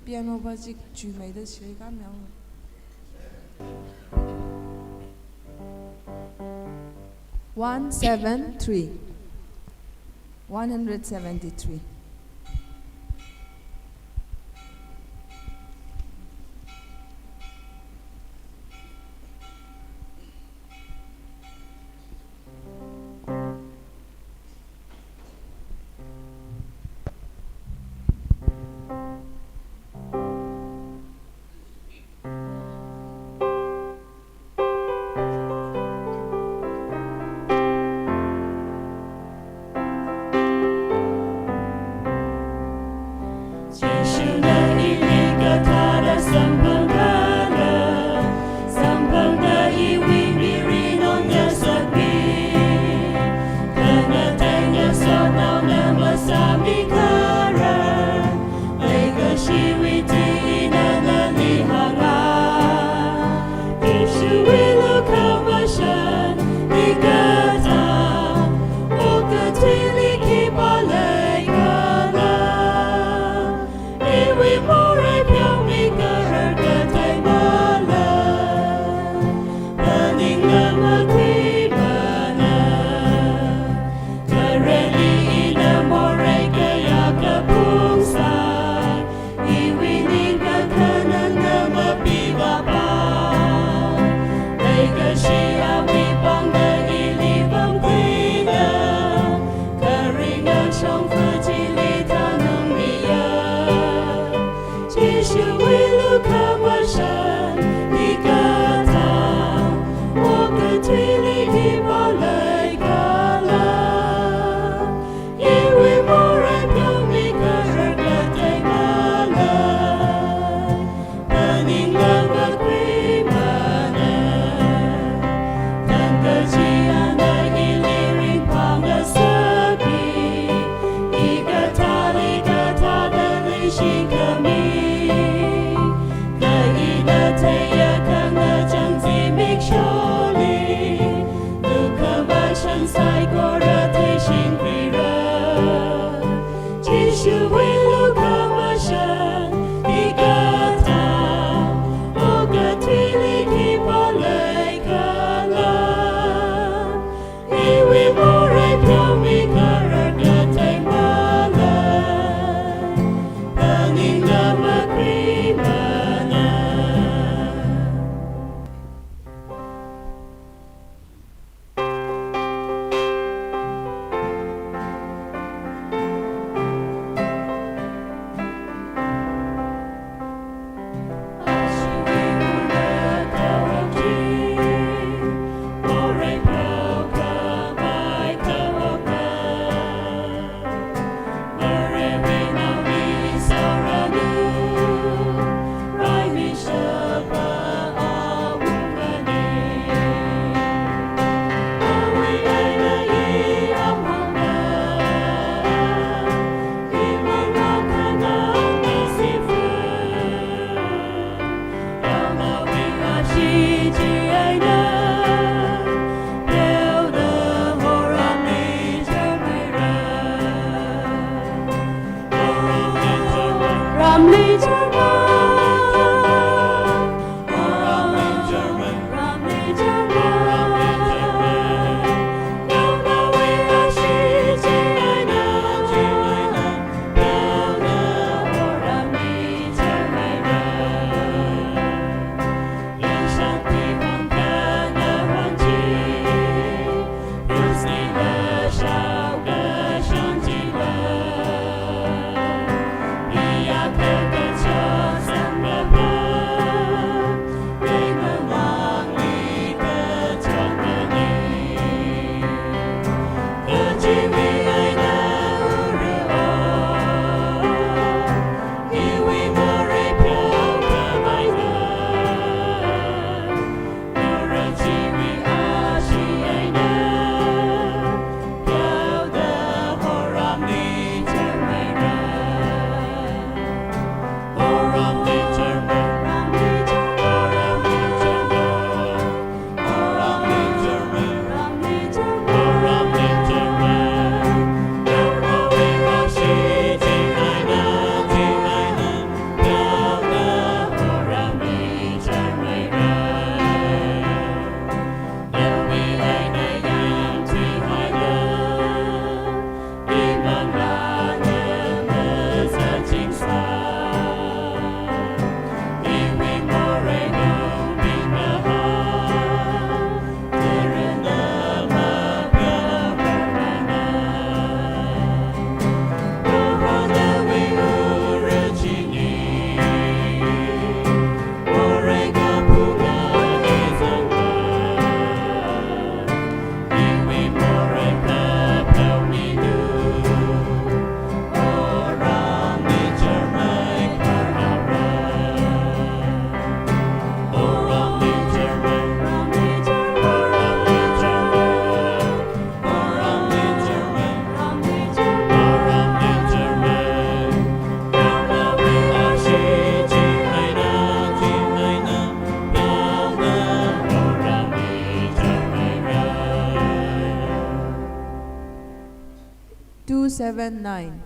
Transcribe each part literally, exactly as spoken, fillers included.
Piano va chik chuimeida shei ka myang. One seven three. One hundred seventy-three. Jishuna ili kathāda samphangkhala, samphangda iwui mirin ong ngasakmi. Khangatei ngasotnaona masāmikhala, leikashiwui tuina nali hānga. Jishuwui lukhamashan, hikathā okathuili khipā leikhala. Iwui morei pheomi karar kathei mala, phaningla makhuimana. Khareli ina morei kayākha phungsai, iwui ningkakhanangna mapivāpai. Leikashi awui pāngda ili vāmkhuina, kharinga shongfa chili thanungmiya. Jishuwui lukhamashan, hikathā okathuili khipā leikhala. Iwui morei pheomi karar kathei mala, phaningla makhuimana. Thangkachiyana ili ringphā ngasakmi, two seven nine.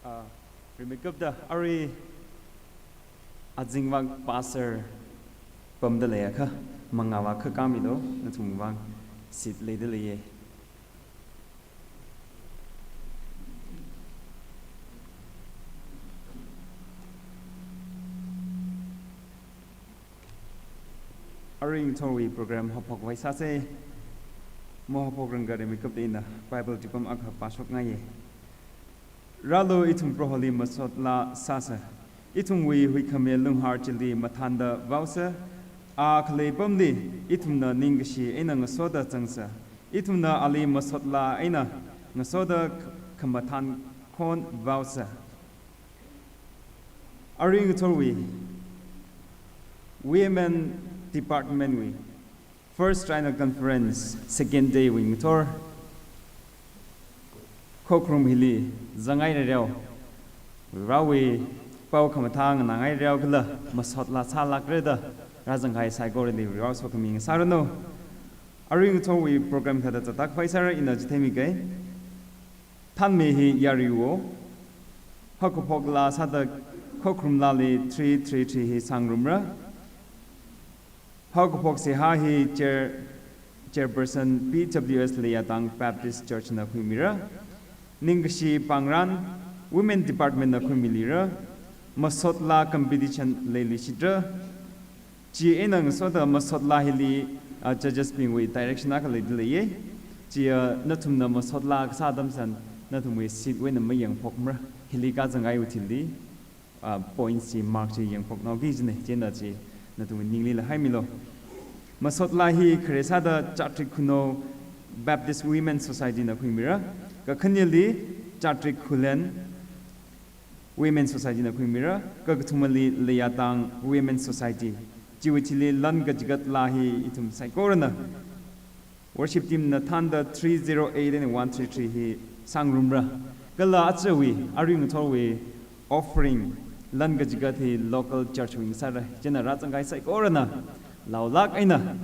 Ah, rimeikapta arui azingvang pastor pamda leiakha, mangāva kha kāmilu, nathumvang seat leida leiya. Arui ngathorwui program haophokvai sāsa. Mahaophokrangkha rimeikapta ina Bible chipam akha pāshokngaiya. Rālu, ithum Proholi masot laa sāsa. Ithumwui huikhami lunghar chili mathānda vaosa. A khalei apamli ithumna ningkashi eina ngasoda zangsa. Ithumna ali masot laa eina ngasoda khamathān khon vaosa. Arui ngathorwui Women Department wui First Triennial Conference second day wui ngathor khokharum hili zangngai rereo, Varewui pao khamathā nganāngai rereo kala masot laa sālākra da rāzanghai saikorali Varewui sokhami ngasāranu. Arui ngathorwui program thāda zatkhavai sāra, ina chitheimi kai. Thānmei hi yaruiwo. Haokaphok laa sāda khokharum laali three three three hi sāngarumra. Haokaphok seihā hi chair, chairperson P W S Leiyatang Baptist Church na khuimira. Ningkashi pāngrān Women Department na khuimilira. Masot laa competition leiluishitra. Chi eina ngasoda masot laa hili, ah, judges bingwui direction akha leida leiya. Chi, ah, nathumna masot laa kasā atam tharan nathumwui seat wui eina mayangphokmara. Hili kazanghaiwui thili, ah, points chi, mark chi yangphoknao ki jina, chieina chi nathumwui ningli lahaimilu. Masot laa hi khare sāda Chatrik Khunou Baptist Women Society na khuimira. Kakhaneli Chatrik Khullen Women Society na khuimira, kakathumali Leiyatang Women Society. Chiwui thili lan kachigat laa hi ithum saikorana worship team na thānda three zero eight and one three three hi sāngarumra. Kala achawui, arui ngathorwui offering lan kachigat hi local church wui sāra. Chieina rāzanghai saikorana laolāk eina,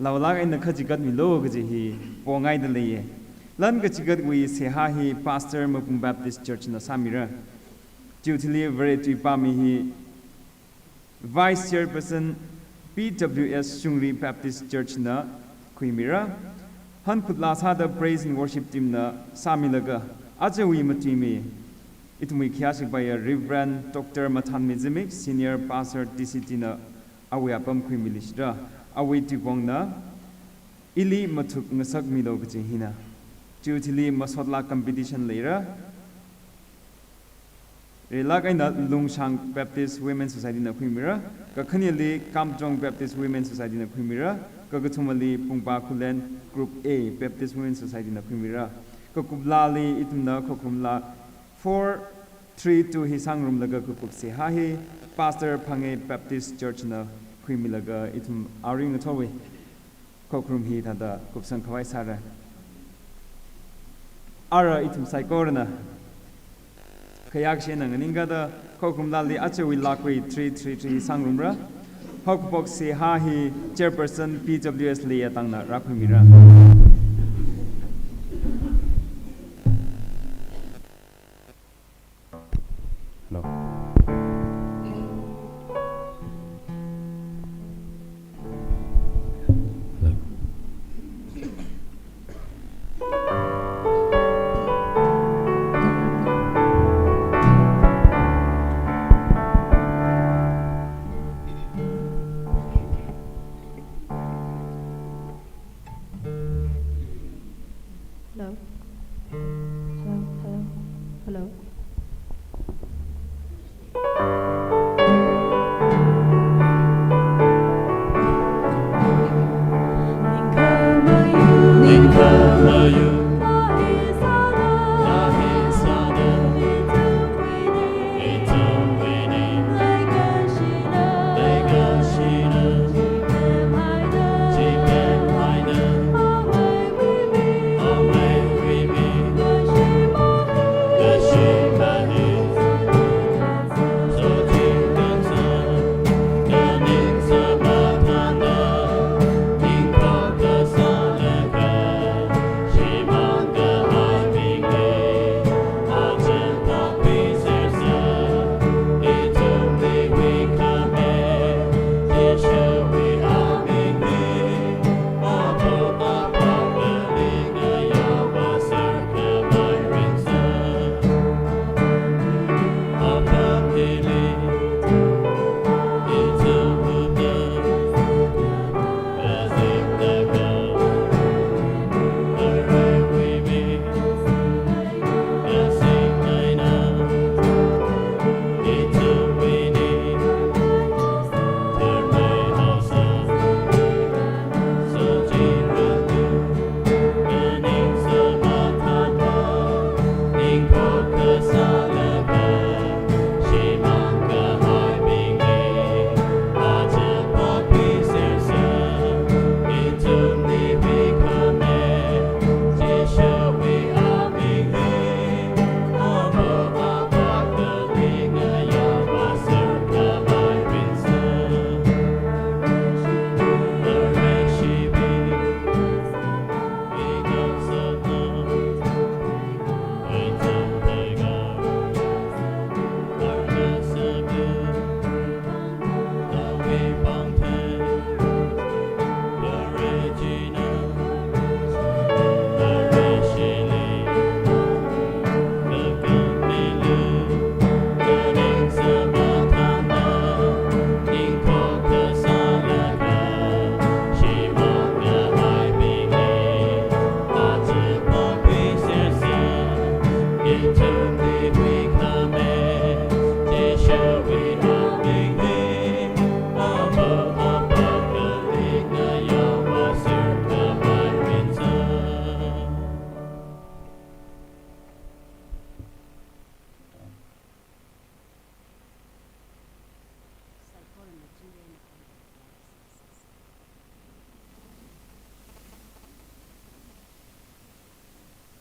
laolāk eina kachigatmilu kaji hi pongaida leiya. Lan kachigatwui seihā hi Pastor Mapung Baptist Church na sāmira. Chiwui thili Vare tuipāmi hi Vice Chairperson P W S Shungri Baptist Church na khuimira. Hankhut laa sāda Praise and Worship Team na sāmilaga, achawui matuimi, ithumwui khayā shipaiya Reverend Doctor Mathanmi Zimik, Senior Pastor T C T na awui apam khuimilishira. Awui tuipongna ili mathuk ngasakmilu kaji hina. Chiwui thili masotlāk competition leira. Rilāk eina Lungshang Baptist Women Society na khuimira, kakhaneli Kamjong Baptist Women Society na khuimira, kakathumali Pungpa Khullen Group A Baptist Women Society na khuimira. Kakup laali ithumna khokharum laa four three two hi sāngarumlaga kakup seihā hi Pastor Phangei Baptist Church na khuimilaga ithum arui ngathorwui khokharum hi thāda kupsang khavai sāra. Ara ithum saikorana khayākshi eina nganingkada khokharum laali achawui lākwui three three three sāngarumra. Haokaphok seihā hi Chairperson P W S Leiyatang na rākhuimira. Hello. Hello.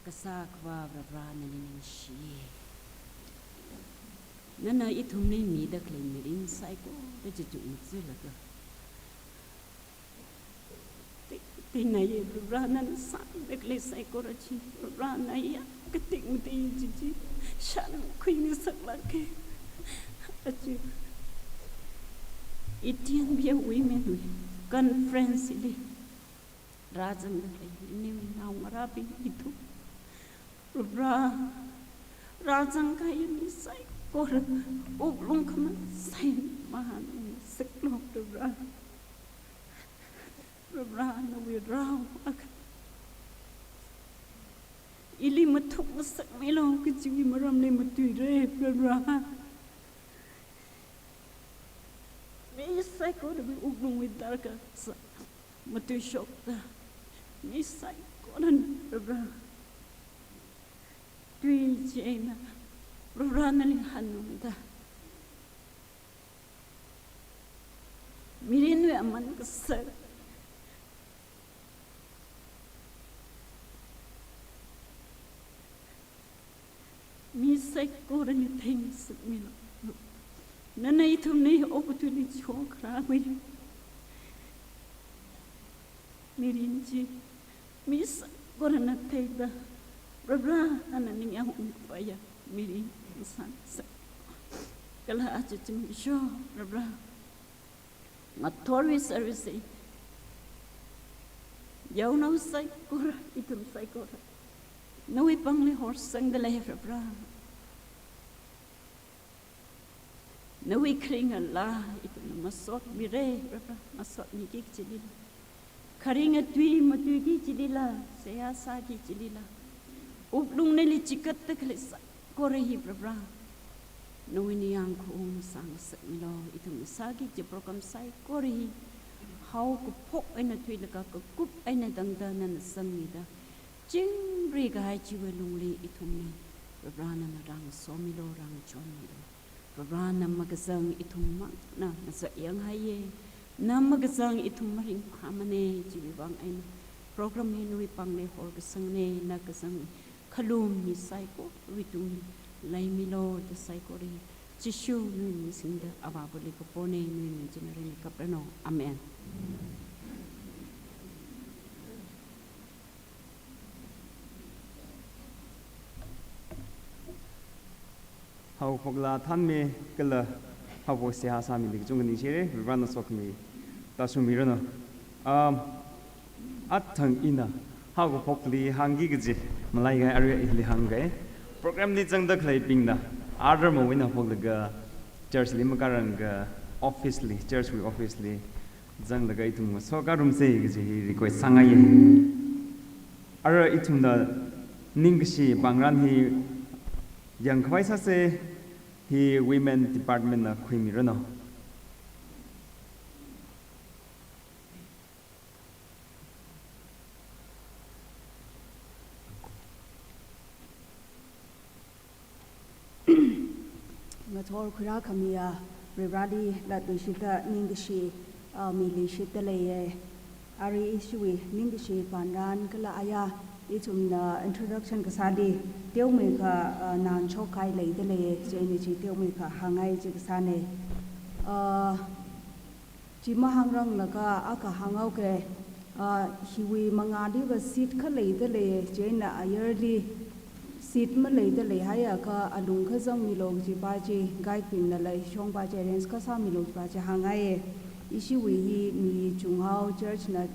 Kasā Akhava Varivarā, nali ningshiya. Nana ithumli mida khalei mirin saikora chichuk machuklaga, ti-, tingnaye Varivarā, nana sāda khalei saikora chi, Varivarā, naya katik mati chichi shānkhuingasaklāka. Aja Ethiopian Women Conference li rāzangda khalei iniwui naongarābing ithum, Varivarā, rāzangkahai mi saikora wuklung khamasai mahāngngasaklu Varivarā. Varivarā, nawui rao akha ili mathukngasakmilu kajiwui maramli matuira Varivarā. Mi saikorawui wuklungwui darkar kasā matuishokta, mi saikoran Varivarā, tui chieina Varivarā nali hanungda, mirinwui aman kasā mi saikora ngatheingasakmilu. Nana ithumli okathuili chokharāwui mirin chi mi saikorana theida, Varivarā, nana ningyāng ungkhavaiya mirin sāngasak. Kala aja zimiksho Varivarā, ngathorwui service hi yaonao saikora, ithum saikora nawui pāngli horsangda lei Varivarā. Nawui kharinga laa ithumna masotmira Varivarā, masotmiki kajilila, kharinga tui matuiki kajilila, seihā sāki kajilila, wuklung nali chikatda khalei saikora hi Varivarā, nawui ningyāng khaung sāngasakmilu. Ithumna sāki kaji program saikora hi haokaphok eina thuilaga kakup eina tangda nana zangmida, chingri kahai chiwui lungli ithumli Varivarā nana rāngasomilu, rāngachonmilu. Varivarā, na makazang ithum mangna ngazatyang haiya. Na makazang ithum maringphāmana, chiwui vang eina program hi nawui pāngli horkasangna, na kazang khalum mi saikorawui tungli leimilu da saikora hi Jishu nawui ming singda Avāvali kapona, nawui ming china ringkapranu. Amen. Haokaphok laa thānmi kala haokaphok seihā sāmili kachungkha ningshira, Varivarāna sokhami tāshungmiranu. Um, athang ina haokaphokli hāngki kaji malai kahai, arui ili hāngkahai. Program li zangda khaleibingna, arthar mawui eina haophoklaga church li makāranga, office li, church wui office li zanglaga ithum ngasokārumsa kaji hi request sāngaiya. Ara ithumna ningkashi pāngran hi yangkhavai sāsa, hi women department na khuimiranu. Ngathor khuirākhamiya Varivarāli latluishitta ningkashi, ah, miluishitta leiya. Arui ishiwui ningkashi pāngran kala aya ithumna introduction kasāli teomeikha, ah, nganāshok kahai leida leiya, chieina chi teomeikha hāngngai chi kasāna. Ah, chi mahāngranglaga akha hānghaoga, ah, hiwui mangāliva seat kha leida lei, chieina ayarli seat maleida leihaiakha alung kha zangmilu kajipa chi, guide bingnala hishongpa chi arrange kha sāmilu kajipa chi hāngngaiya. Ishiwui hi mi chunghao, church na,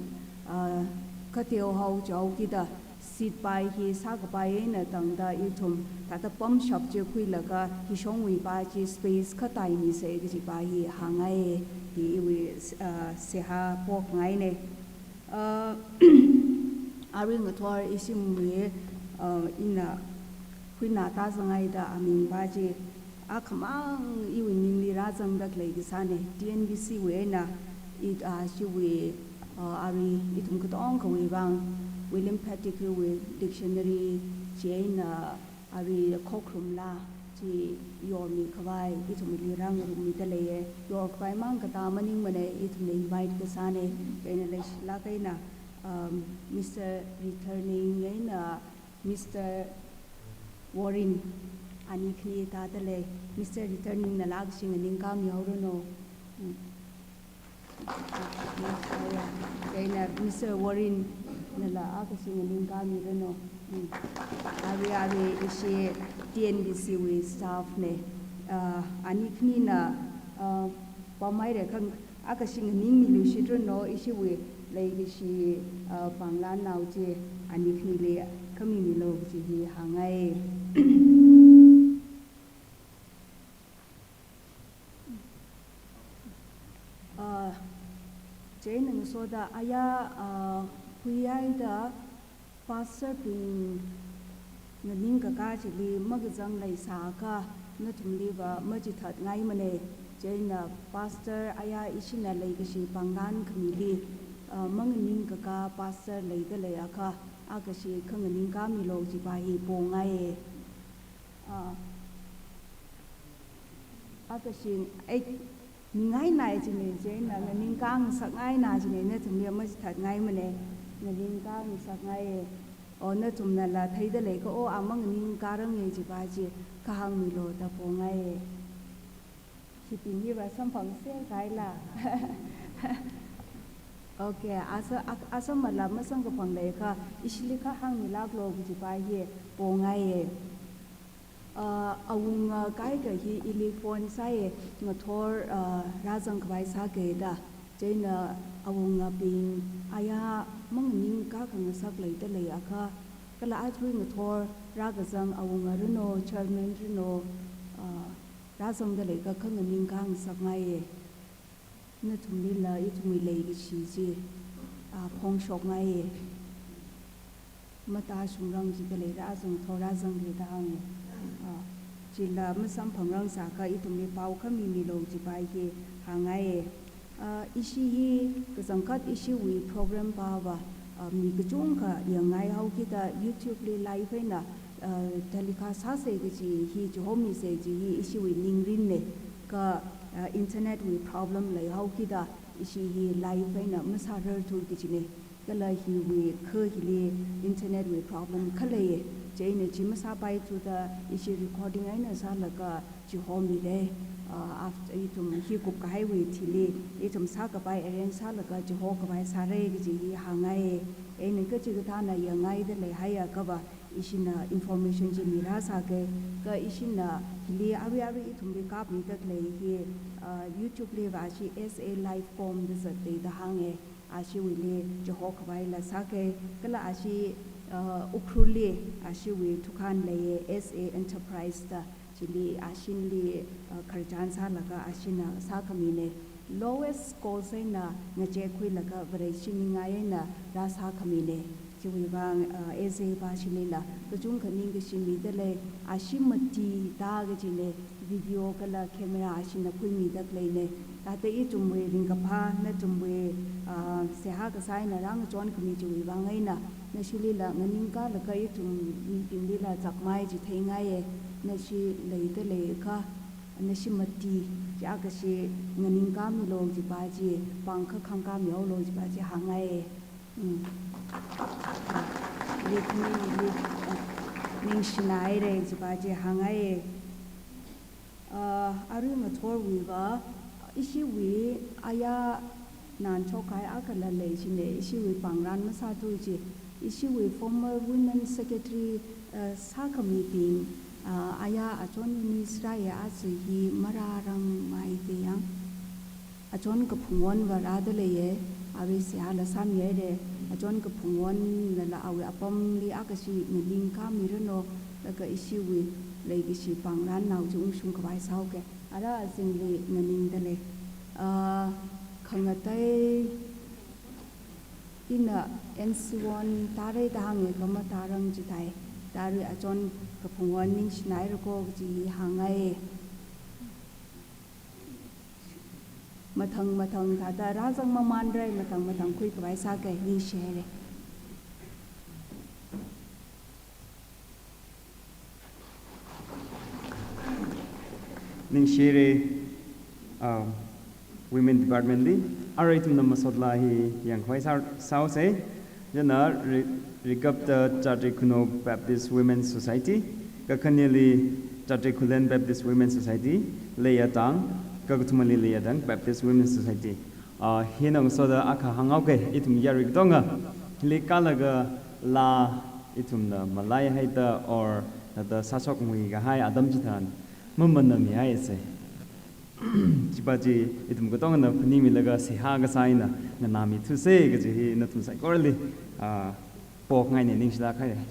ah, kateohao chaokida, seat pai hi sākapai eina tangda ithum thāda pamshap chi khuilaga hishongwuipa chi space kha taimisei kajipa hi hāngngai, hi iwui, ah, seihā phokngaina. Ah, arui ngathor ishimwui, ah, ina huina tāzanghaida amingpa chi akhamang iwui ningli rāzangda khalei kasāna, T N B C wui eina, i, ah, chiwui, ah, arui ithum katonga kawui vang William Pettigrew wui dictionary chieina arui Khokharum laa chi yormikhavai ithumli rāngarummida leiya. Yorkhavai mang katā maningmana, ithumna invite kasāna, chieina leishilāk eina, um, Mister Returning eina, Mister Warren, ani khani thāda lei, Mister Returning nala akha sing nganingkāmi haoranu. Mm. Chieina Mister Warren nala akha sing nganingkāmiranu. Mm. Arui arui ishi T N B C wui staff ne. Ah, ani khanina, ah, pamhaira kha akha sing nganingmilu shitranu, ishiwui leikashi, ah, pānglan nao chi ani khanili khamimilu kaji hi hāngngai. Ah, chieina ngasoda aya, ah, huihaida pastor bing nganingkakā chili makazang leisākha nathumliva machithatngaimana. Chieina pastor aya ishina leikashi pānglan khamili, ah, manganingkakā pastor leida leiakha akha sing kha nganingkāmilu kajipa hi pongaiya. Ah, akha sing, ei, mingainai jine, chieina nganingkā ngasakngainai jine, nathumli machithatngaimana, nganingkā ngasakngaiya. O nathumnala theida leikha, o a manganingkāranga jipa chi kha hāngmilu da pongaiya. Hibing hiva samphangser kahaila. Okay, asa, ak-, asamala masangkaphang leikha, ishili kha hāngmilāklu kajipa hi pongaiya. Ah, awunga kaikha hi ili phone sāya, ngathor, ah, rāzangkhavai sākida. Chieina awungabing aya manganingkā khangasak leida leiakha, kala arui ngathor rākazang awunga ranu, chairman ranu, ah, rāzangda leikha kha nganingkā ngasakngaiya. Nathumlila ithumwui leikashi chi, ah, phongshokngaiya. Matāshungrang jida leira, azang thora zangki da hānga. Ah, chila masamphangrangsākha ithumli pao kha mimilu jipa hi hāngngaiya. Ah, ishi hi kachangkhat ishiwui program pava, ah, mi kachungkha yangngai haokida YouTube li live eina, ah, telecast sāsa kaji hi, chihomisa kaji hi ishiwui ningrinna. Kha, ah, internet wui problem leihaokida ishi hi live eina masārarthu kajina. Kala hiwui kha hili internet wui problem khalei, chieina chi masāpaithuda ishi recording eina sālaga chihomira. Ah, after ithum hi kupkahaiwui thili, ithum sākapai arrange sālaga chihokhavai sāra kaji hi hāngngai. Eina kachikathāna yangngaida leihaiakhava, ishina information chi mirāsāka. Kha ishina hili arui arui ithumli kapmida khalei hi, ah, YouTube liva ashi S A Live com da zatda da hānga. Ashiwuili chihokhavaila sāka. Kala ashi, ah, Ukhrulli ashiwui dukan leiya, S A Enterprise da. Chili ashinli, ah, khararchan sālaga ashina sākhamina. Lowest cost eina ngachekkhuilaga Vareshi ningai eina rāsākhamina. Chiwuivang, ah, S A pa shilila kachungkha ningkashi mida lei, ashi mati da kajina, video kala camera ashina khuimida khaleina. Thāda ithumwui ringkaphā, nathumwui, ah, seihā kasā eina rāngachonkhami chiwuivang eina, nashilila nganingkālaga ithum mibinglila chakmai chi theingaiya. Nashi leida leiakha, nashi mati, chi akha shi nganingkāmilu jipa chi, pāng kha khangkāmihaolu jipa chi hāngngaiya. Mm. Lik mi, lik, eh, ningshinaira jipa chi hāngngaiya. Ah, arui ngathorwuiva, ishiwui aya nānchokhai akhala leishina, ishiwui pāngran masāthu chi, ishiwui former women secretary, ah, sākhamibing, ah, aya achon Eunice rāya, aja hi marārangmai da yang. Achon Kaphungwon va rāda leiya, arui seihāla sāmihaira. Achon Kaphungwonnala awui apamli akha shi nganingkāmiranu, laga ishiwui leikashi pāngran nao chi ungshungkhavai sāhaoka. Ara azingli nganingda lei. Ah, khangatei ina N C Won tāra da hānga, kha matāran chithāi. Thāda arui achon Kaphungwon ningshinairako kaji hāngngai. Mathang mathang thāda rāzang mamanrai, mathang mathang khuikhavai sāka, ningshihaira. Ningshihaira, ah, Women Department li, arui ithumna masotla hi yangkhavai sā, sāhaosa, chieina re-, Rikapta Chatri Khunou Baptist Women's Society, kakhaneli Chatri Khullen Baptist Women's Society, Leiyatang, kakathumali Leiyatang Baptist Women's Society. Ah, hina ngasoda akha hānghaoke, ithum yarui katonga, hili kālaga laa ithumna malaihaida or nada sāshokngui kahai atam chitharan mamanamihaise. Chipa chi ithum katongana phaningmilaga seihā kasā eina nganāmithuse kaji hi nathum saikorali, ah, pokngaine, ningshilāk haire.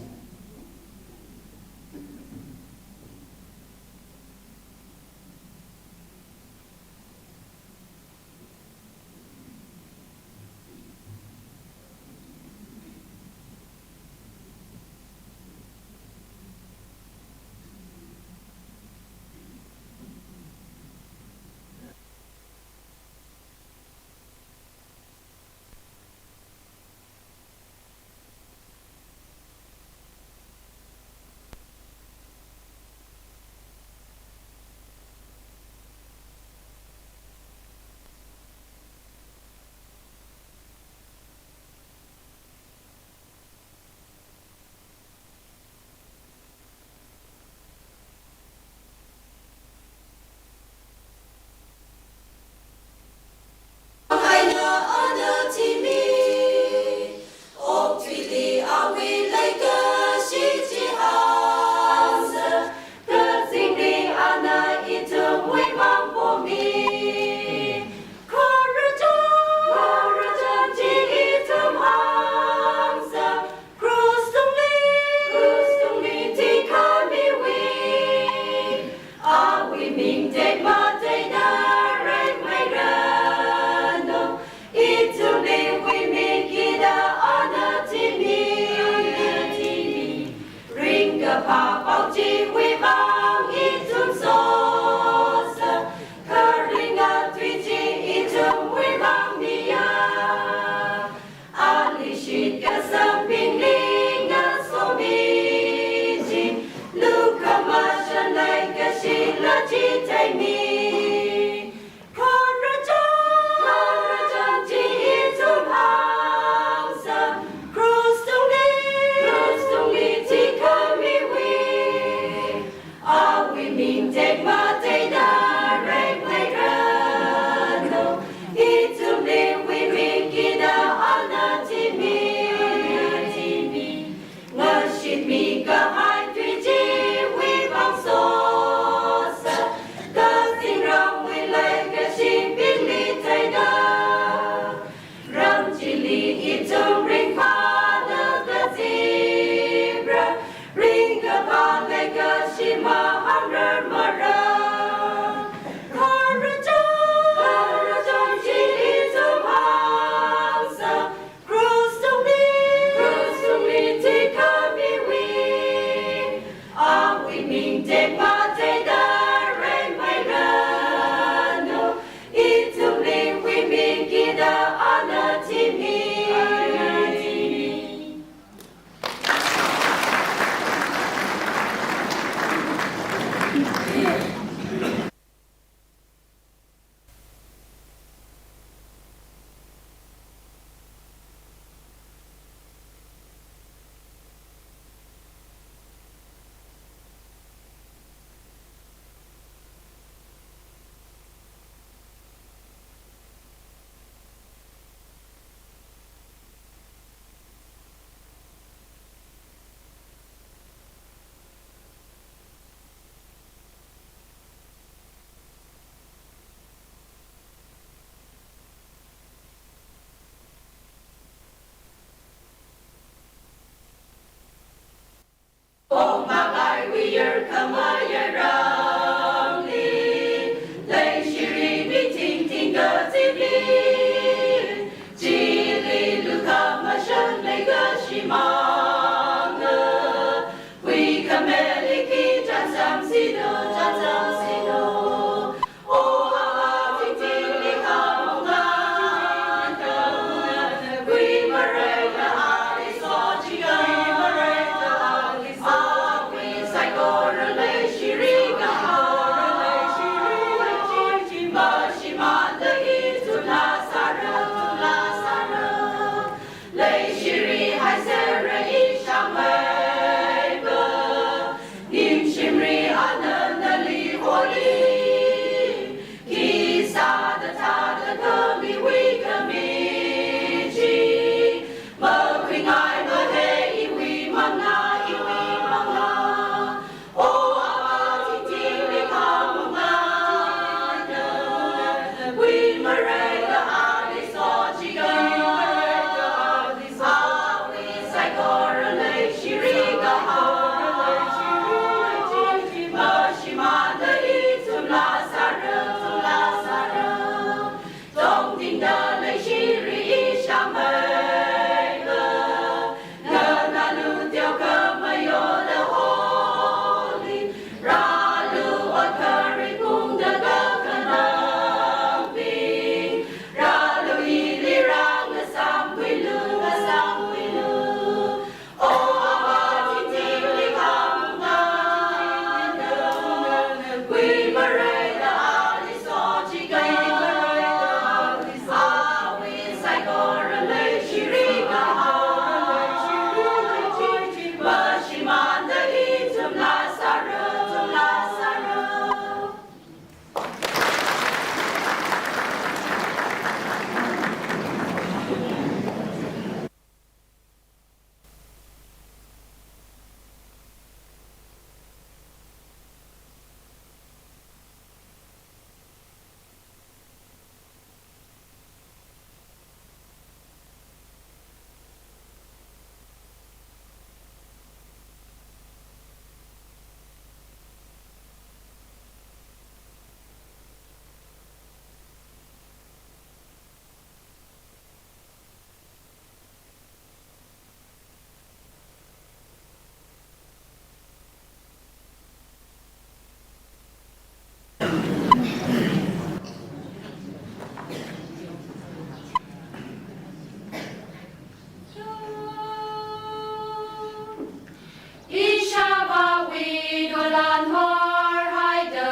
Ishāvāwui dolan horhaida,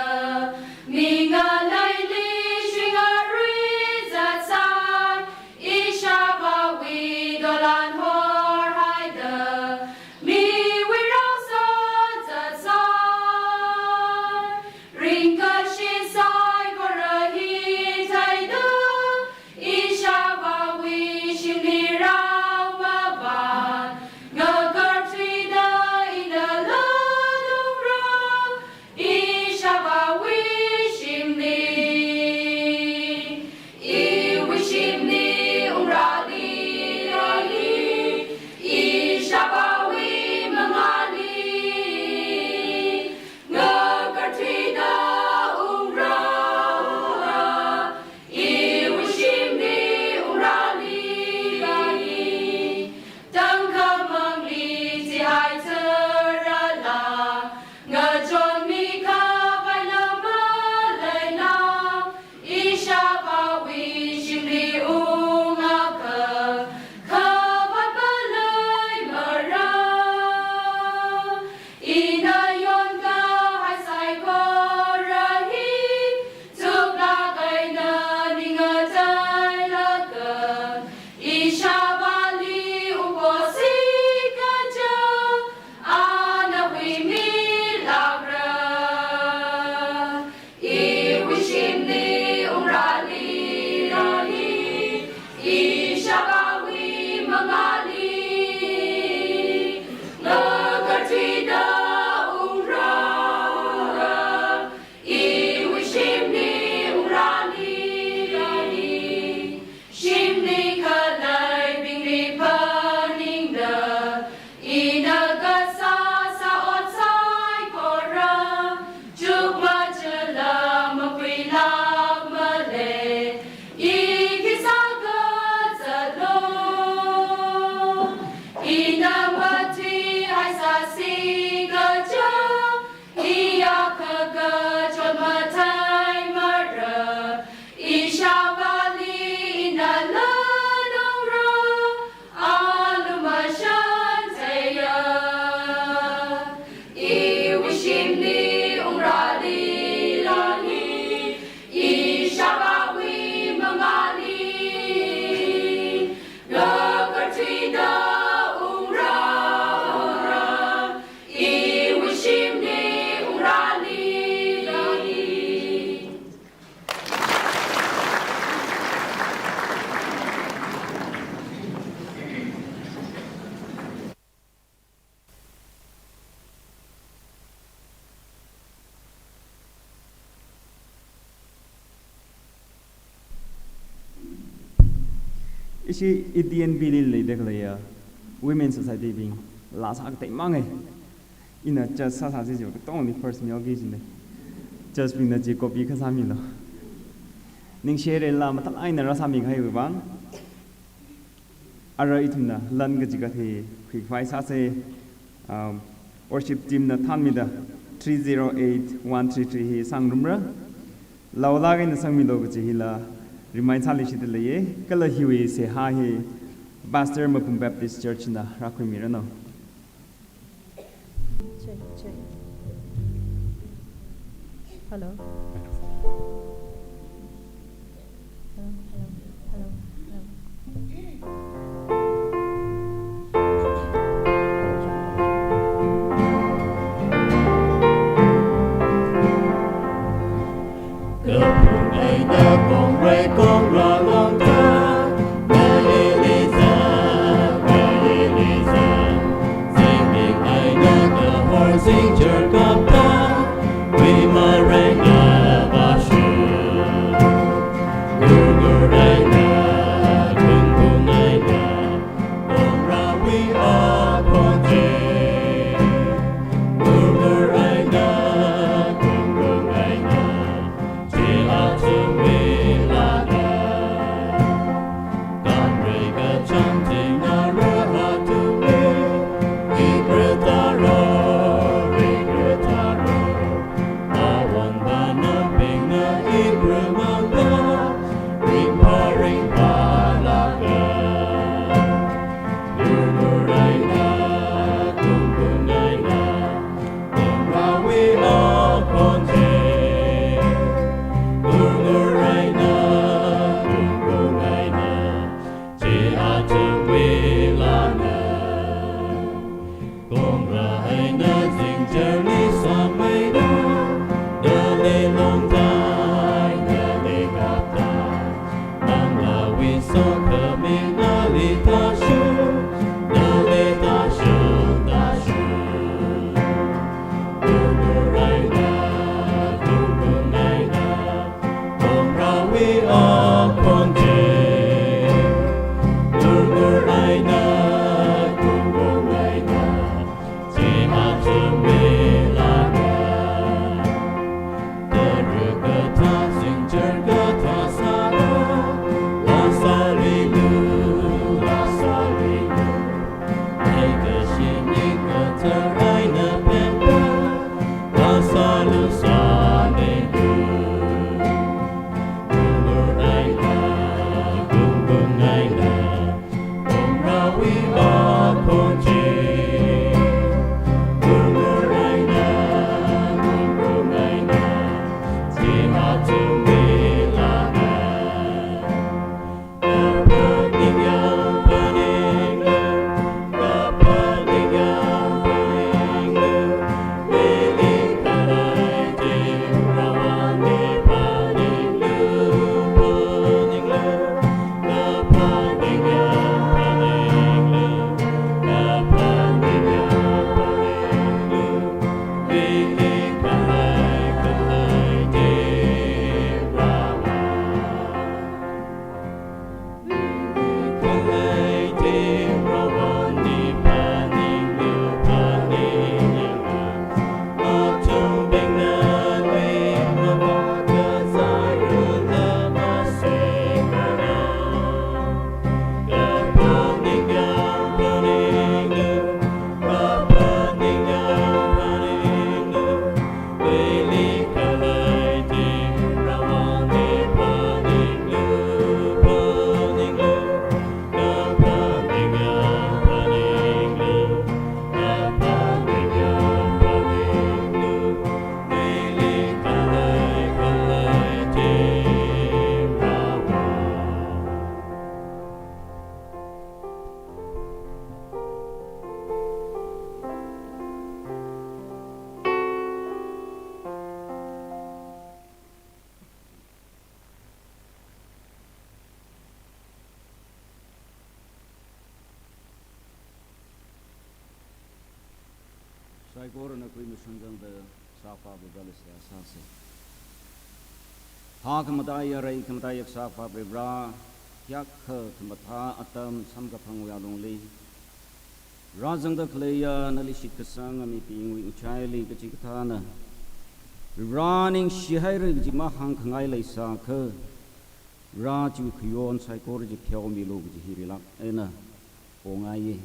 mingalaili shingarui zatsai. Ishāvāwui dolan horhaida, miwui rao sāzatsai. Ringkashi saikora hi theida, Ishāvāwui shimli rao mavāt, ngakarthuida ina lalungra. Ishāvāwui shimli, iwui shimli ungrāli, Ishāvāwui mangāli ngakarthuida ungra, iwui shimli ungrāli. Tangkhamangli chihai tharala, ngachonmi khavai lam maleila, Ishāvāwui shimli ungakha, khavāt maleimara. Ina yonkahai saikora hi, thuklāk eina ning ngatailaga, Ishāvāli ungpo sikaja, ana huimilākra. Iwui shimli ungrāli, Ishāvāwui mangāli ngakarthuida ungra, iwui shimli ungrāli. Shimli khaleibingli phaningda, ina kasāsā ot saikora, chukmajala makhuilāk malei, i khi sākazatlo. Ina mathuihaisā sikaja, iya khakachot matheimara. Ishāvāli ina lalungra, alu mashantheiya. Iwui shimli ungrāli, Ishāvāwui mangāli ngakarthuida ungra, iwui shimli ungrāli. Ishi E D N B li leida khaleiya Women Society bing laa sākathei mangai. Ina judge sāsā chichi katongli first mi oki jine. Judge bingna chi copy kha sāmilo. Ningshi hairala mathālāk eina rāsāmi kahaiwui vang. Ara ithumna lan kachikathā hi khuikhavai sāsa, um, worship team na thānmida three zero eight one three three hi sangrumra. Laolāk eina sangmilo kachi hila remind sāluishitda leiya. Kala hiwui seihā hi Pastor Mapum Baptist Church na rākhuimiranu. Check, check. Hello. Hello, hello, hello, hello. Kaphung eina kongrai kongra longda, Elizabeth, Elizabeth, zingming eina kahor zingchar kapta, Wimarengna bashu, ngur ngur eina, kung kung eina, kongra wi akhon chi. Ngur ngur eina, kung kung eina, chi athumwui lāna. Tamrei kachāng chingna rāhathumli, ikrutaro, ikrutaro. Awon banabingna ikrumangda, ringpha ringpha lāka. Ngur ngur eina, kung kung eina, kongra wi akhon chi. Ngur ngur eina, kung kung eina, chi athumwui lāna. Kongra eina zingcharli sāmeida, nali longtai, nali kaptai, manglāwui sokhami nali tāshung, nali tāshung, tāshung. Ngur ngur eina, kung kung eina, kongra wi akhon chi. Ngur ngur eina, kung kung eina, chi athumwui lāna. Tara kathā zingchar kathā sāda, laa sālilu, laa sālilu. Leikashi shimli kathar eina pempa, laa sālu, sālilu. Ngur ngur eina, kung kung eina, kongra wi akhon chi. Ngur ngur eina, kung kung eina, chi athumwui lāna. Saikorana khuimashungzangda Sākhavā Vareli seihā sāsa. Phākhamataiya, reikhamatai Sākhavā Vare, hiyākha khamathā atam samkaphangwui alungli rāzangda khaleiya nali shitkasanga mibingwui uchaili kachikathāna Vare ningshihaira kaji mahāngkhangai leisākha, Vare chiwui khayon saikora chi pheomilu kaji hi rilāk eina pongaiya.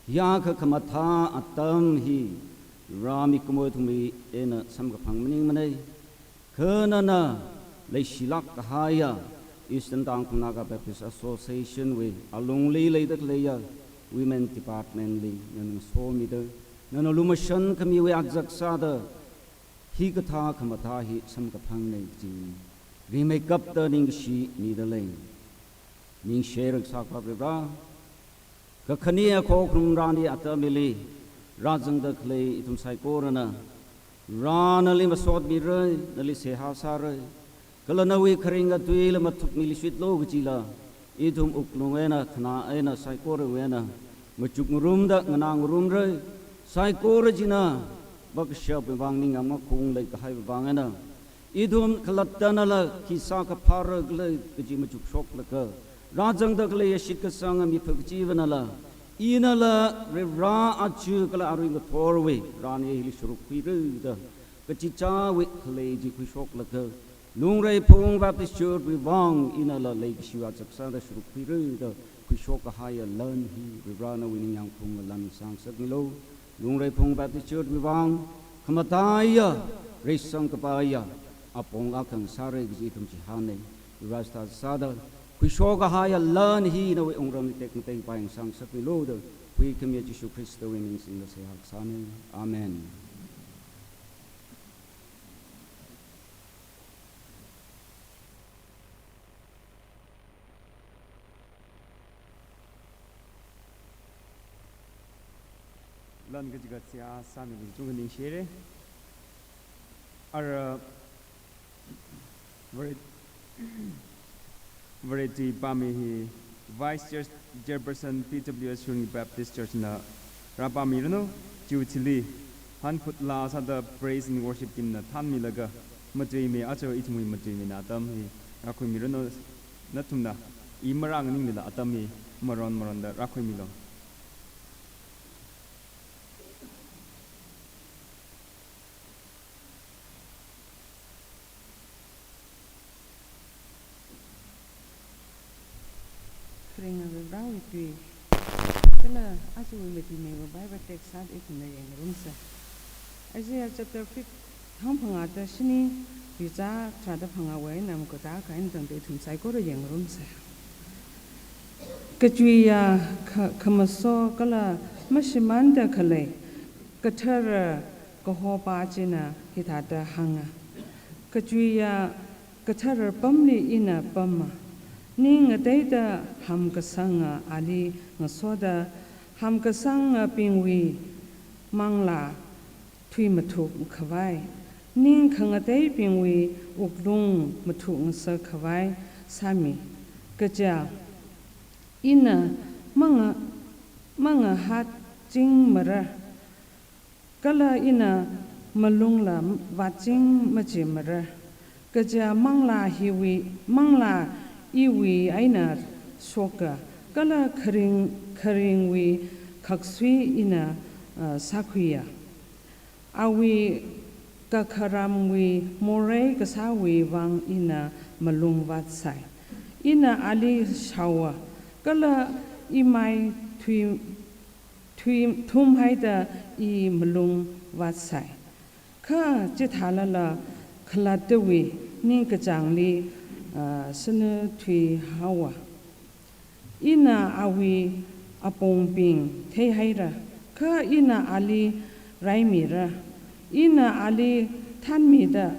Hiyākha khamathā atam hi Vare mikumo ithumwui eina samkaphang maningmana. Kha nana leishilāk kahaiya Eastern Tangkhul Naga Baptist Association wui alungli leida khaleiya Women Department li nana ngasomida, nana lumashan khamiwui akzak sāda, hikathā khamathā hi samkaphangna kaji rimeikapta ningkashi mida lei. Ningshira kasā Akhava Varivara, kakhane akhokharum rani atam hili rāzangda khalei ithum saikorana, Varivara nali masotmira, nali seihā sāra, kala nawui kharinga tuila mathukmilui shitlu kajila, ithum wuklung eina, khanā eina, saikorawui eina machuk ngarumda nganā ngarumra. Saikora china vākashapwui vang ningyāng makhung leikahaiwui vang eina, ithum khalatta nala khi sākaphāra khala kaji machukshoklaga, rāzangda khalei shitkasanga mipha kachivanala, inala Varivara aja kala arui ngathorwui rani hili sharuk khuira da kachichāwui khalei chi khuishoklaga, Lungreiphung Baptist Church wui vang inala leikashiwui achak sāda sharuk khuira da khuishok kahaiya lan hi Varivara nawui ningyāng phungla lan sāngasakmilu. Lungreiphung Baptist Church wui vang khamathāya, reisang kapaiya apong akha ngasāra kaji ithum chihāna. Varivara sāda sāda khuishok kahaiya lan hi nawui wungramli tekmateipai ngasāngasakmilu da huikhamiya Jishu Khristawui ming singda seihā kasāna. Amen. Lan kachigat seihā sāmi kachungkha ningshira. Ara Vare-, Vareti pāmi hi Vice Chair-, Chairperson P W S Shillong Baptist Church na rāpāmiranu. Chiwui thili hankhut laa sāda Praise and Worship Team na thānmilaga, matuimi, aja ithumwui matuimina atam hi rākhuimiranu. Nathumna i marānganinglila atam hi maron maronda rākhuimilu. Kharinga Varewui tui. Kala ajawui matuimeiwui Bible text sāda ithumna yangngarumsa. Isaiah chapter fifty, hangphangā da shini, tuizā tharāda phangāwui eina makada kahai eina tangda ithum saikora yangngarumsa. Kachuiya kha-, khamaso kala mashimānda khalei kathara kahopā china hithāda hānga. Kachuiya kathara pamli ina pama. Ning ngateida hamkasanga ali ngasoda, hamkasangabingwui manglā thuimathuk khavai, ning khangateibingwui wuklung mathukngasak khavai sāmi. Kaja ina manga-, mangahātchingmara, kala ina malungla vātching machimara. Kaja manglā hiwui, manglā iwui eina shoka, kala kharing, kharingwui khaksui ina, uh, sākhuiya. Awui kakharamwui morei kasāwui vang ina malung vātsai. Ina ali shaowa, kala imai thui, thui, thumhaida i malung vātsai. Kha chithālala khalattawui ningkachāngli, ah, shanathui haowa. Ina awui apongbing theihaira, kha ina ali raimira, ina ali thānmida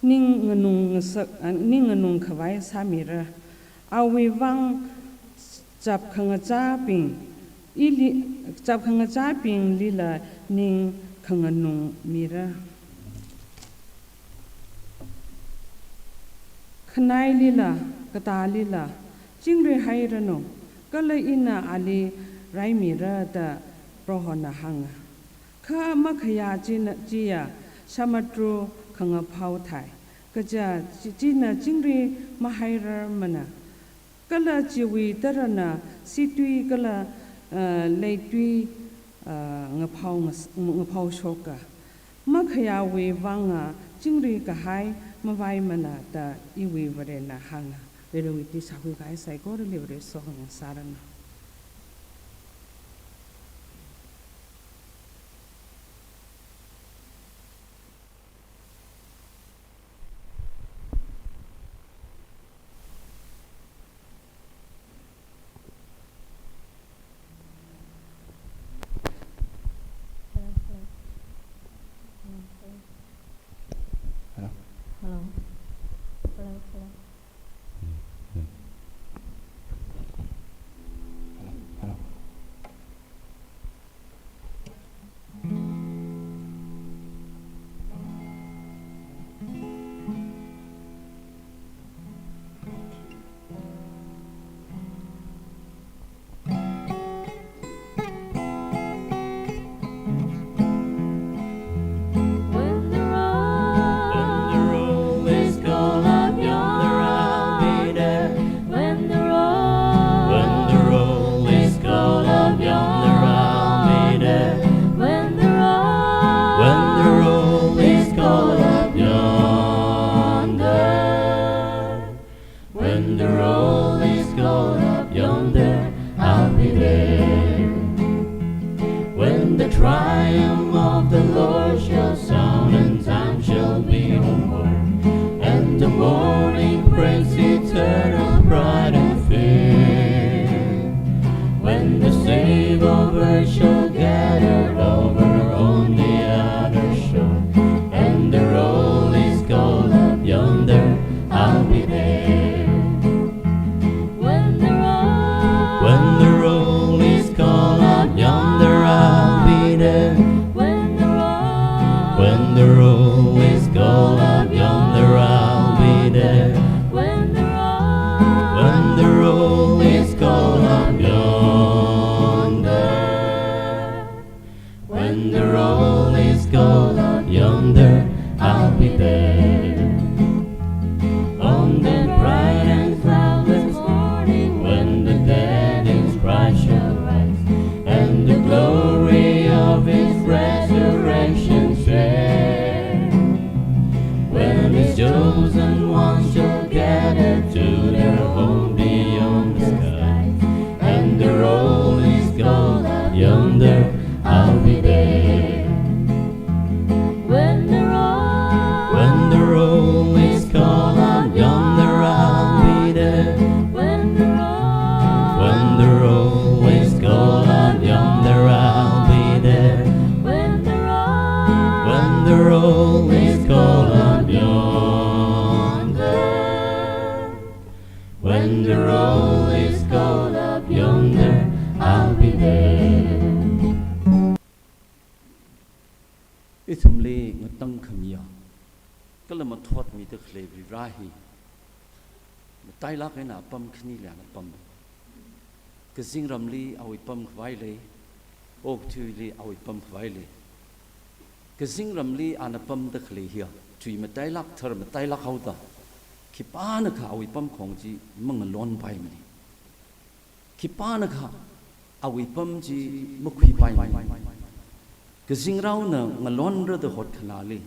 ning nganung ngasak, ah, ning nganung khavai sāmira. Awui vang chapkhangachābing, ili, chapkhangachābinglila ning khanganung mira. Khanailila, katālila, chingri hairanu, kala ina ali raimira da Prohona hānga. Kha makhayā china, chiya samadru khangaphao thai, kaja chi-, china chingri mahairarmana. Kala chiwui tarana situi kala, eh, leitui, eh, ngaphao ngas-, ngaphao shoka. Makhayāwui vanga chingri kahai mavaimana da iwui Varena hānga. Varewui tui sākhui kahai saikorali Vare sokhami sāranu. Hello. Hello, hello. Hello, hello. When the roll, when the roll is called up yonder, I'll be there. When the roll, when the roll is called up yonder, I'll be there. When the roll, when the roll is called up yonder. When the roll is called up yonder, I'll be there. When the triumph of the Lord shall sound and time shall be no more, and the morning brings eternal pride and fear. When the saved of earth shall gather over on the other shore, and the roll is called up yonder, I'll be there. When the roll, when the roll is called up yonder, I'll be there. When the roll, when the roll is called up yonder, I'll be there. When the roll, when the roll is called up yonder. When the roll is called up yonder, I'll be there. On that bright and cloudless morning, when the dead in Christ shall rise, and the glory of his resurrection share, when his chosen ones shall gather to their home beyond the skies, and the roll is called up yonder, I'll be there. When the roll, when the roll is called up yonder, I'll be there. When the roll, when the roll is called up yonder, I'll be there. When the roll, when the roll is called up yonder. When the roll is called up yonder, I'll be there. Ithumli ngatangkhamiya kala mathotmida khalei Varivara hi matailāk eina apam khanili ana pam. Kazingramli awui pamkhavai lei, okathuili awui pamkhavai lei. Kazingramli ana pamda khalei hiya, tui matailāk, thar matailāk haoda, khipānakha awui pamkhong chi mangalonpaimana. Khipānakha awui pam chi makhuipaimana. Kazingraona ngalonra da hotkhanāli,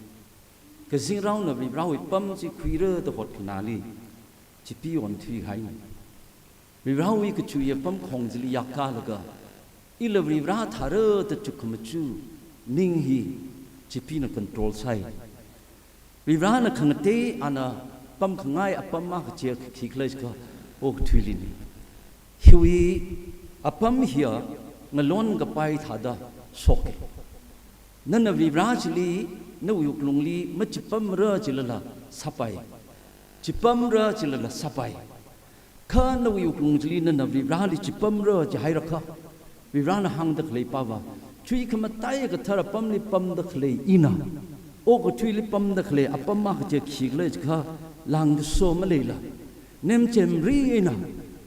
kazingraona Varivarawui pam chi khuira da hotkhanāli, chipee onthuihaina. Varivarawui kachuiya pamkhong chili yakkālaga, ila Varivara thāra da chukkhamaja ning hi chipeena control sāi. Varivarana khangatei ana pamkhangai apam akha chiya khi khala jiakha okathuilina. Hiwui apam hiya ngalonkapai thāda shoka. Nana Varivara chili nawui wuklungli machipamra jilala sāpai, chipamra jilala sāpai. Kha nawui wuklung chili nana Varivarali chipamra jihairakha, Varivarana hāngda khalei pava, chuikhamataiya kathara apamli pamda khalei ina okathuili pamda khalei apam akha chiya khi khala jiakha, lāngkaso maleila, nemchemri eina,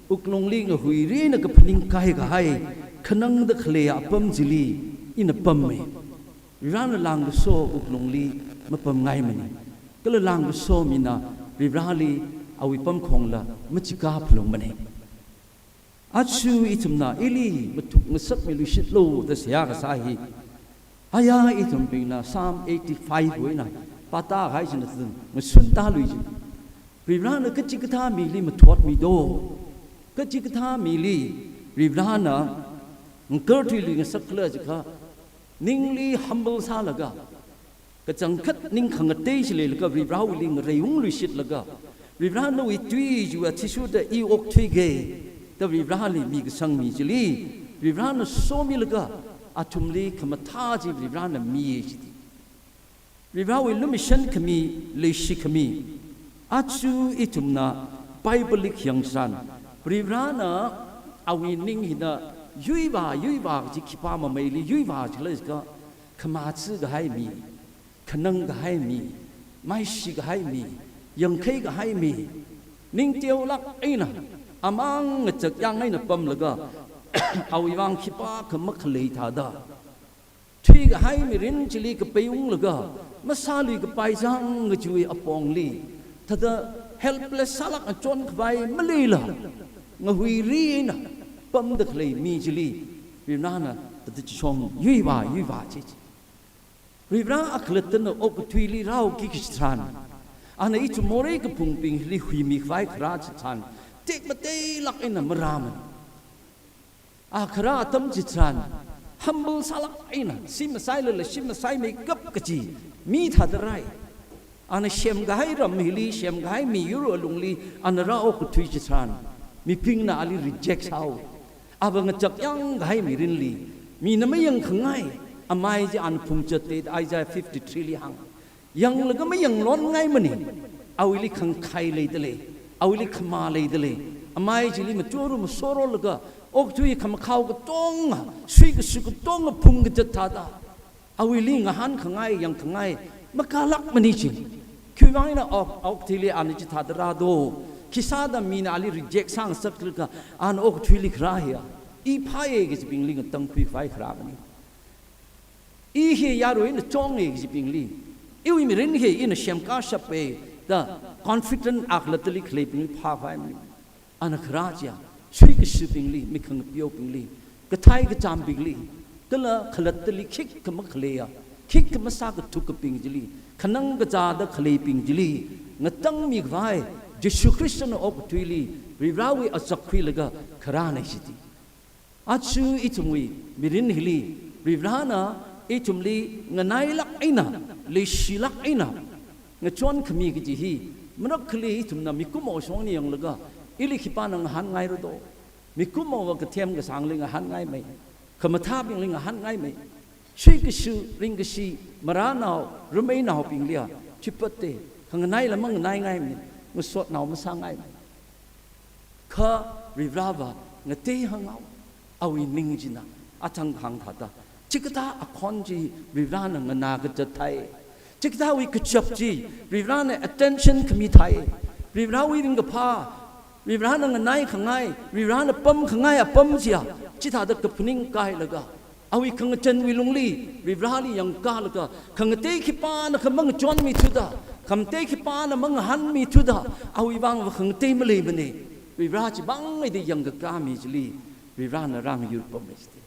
wuklungli ngahuiri eina kaphaning kaikahai khanangda khalei apam chili ina pammei. Varivarana lāngkaso wuklungli mapamngaimana. Kala lāngkaso mina Varivarali awui pamkhongla machikā phalungmana. Aja ithumna ili mathuk ngasakmiluishitlu da seihā kasā hi, aya ithumbingna Psalm eighty-five wui eina pātākahai china thāda ngasuntāluiya. Varivarana kachikathā mili mathotmido. Kachikathā mili Varivarana ngakarthuiluingasak khala jiakha, ningli humble sālaga, kachangkhat ning khangatei chi leilaga Varivarawuili ngareiungluishitlaga, Varivara nawui tui chiwui athishurda i okthuiga da Varivarali mikasang mi chili, Varivarana somilaga athumli khamathā chi Varivarana miya chida. Varivarawui lumashan khami, leishi khami. Aja ithumna Bible li khayang tharan, Varivarana awui ning hina yuivā, yuivā kaji khipā mameili yuivā jilaga, khamachikahai mi, khanangkahai mi, maishikahai mi, yangkhaikahai mi, ningteolāk eina, amang ngachak yang eina pamlaga, awui vang khipākha makhalei thāda, thuikahai mirin chili kapeiunglaga, masāluikapai zang kajiwui apongli, thāda helpless sālāk ngachon khavai maleila, ngahuiri eina pamda khalei mi chili, Varivarana thāda chishong yuivā, yuivā chi. Varivara akhalattana okathuili rāoki kaji tharan, ana ithum morei kaphungbingli huimi khavai kharā chitharan, tekmateilāk eina marāmana. A kharā atam chitharan, humble sālāk eina, shim masailala shim masaimeikap kaji mi thāda rāi. Ana semkahai ram hili, semkahai miyur alungli, ana rā okathui chitharan, mibingna ali reject sāhaowa. Ava ngachak yangkahai mirinli, mina mayangkhangai amai chi ana phungzat da Isaiah fifty-three li hāng. Yanglaga mayanglonngaimana, awuili khangkhai leidalei, awuili khamā leidalei, amai chili machoru masorolaga, okathui khamakhao katonga, suikashu katonga phungkazat thāda, awuili ngahānkhangai, yangkhangai makālākmana chi. Khiwuivang eina ok, okathuili ana chithāda rādo, khisāda mina ali reject sāngasaklaga, ana okathuili kharā hiya, i phāya kajibingli ngatangkhui khavai kharāmana. I hi yarui eina chonga kajibingli, iwui mirin hi ina semkashapa da confident akhalattali khaleibingli phākhavai mi. Ana kharā chiya, suikashibingli, mikhangapeobingli, kathai kachāmbingli, kala khalattali khikha makhaleiya, khikha masākathukkabing chili, khanang kazāda khaleibing chili ngatangmi khavai, Jesu Khristana okathuili Varivarawui azak khuilaga kharāna jida. Aja ithumwui mirin hili, Varivarana ithumli nganailāk eina, leishilāk eina ngachon khami kaji hi, marakhali ithumna mikumo shongni yanglaga, ili khipāna ngahānngaira do? Mikumova kathem kasāngli ngahānngaimei, khamathābingli ngahānngaimei, suikashu, ringkashi, marānao, rameinaobingliya, chipate, khanganai lamang nganai ngaimei, ngasotnao masāngaimei. Kha Varivarava ngatei hānghaowa, awui ning china, athang hāng thāda, chikathā akhon chi Varivarana nganā kazat thai. Chikathāwui kachap chi Varivarana attention khami thai. Varivarawui ringkaphā, Varivarana nganaikhangai, Varivarana pamkhangai apam chiya, chithāda kaphaning kailaga, awui khangachanwui lungli Varivarali yangkālaga, khangatei khipānakha mangachonmithuda, khangatei khipāna mangahānmithuda, awui vangva khangatei maleimana. Varivara chimang eina yangkakā mi chili Varivarana rāngayurpammi jida.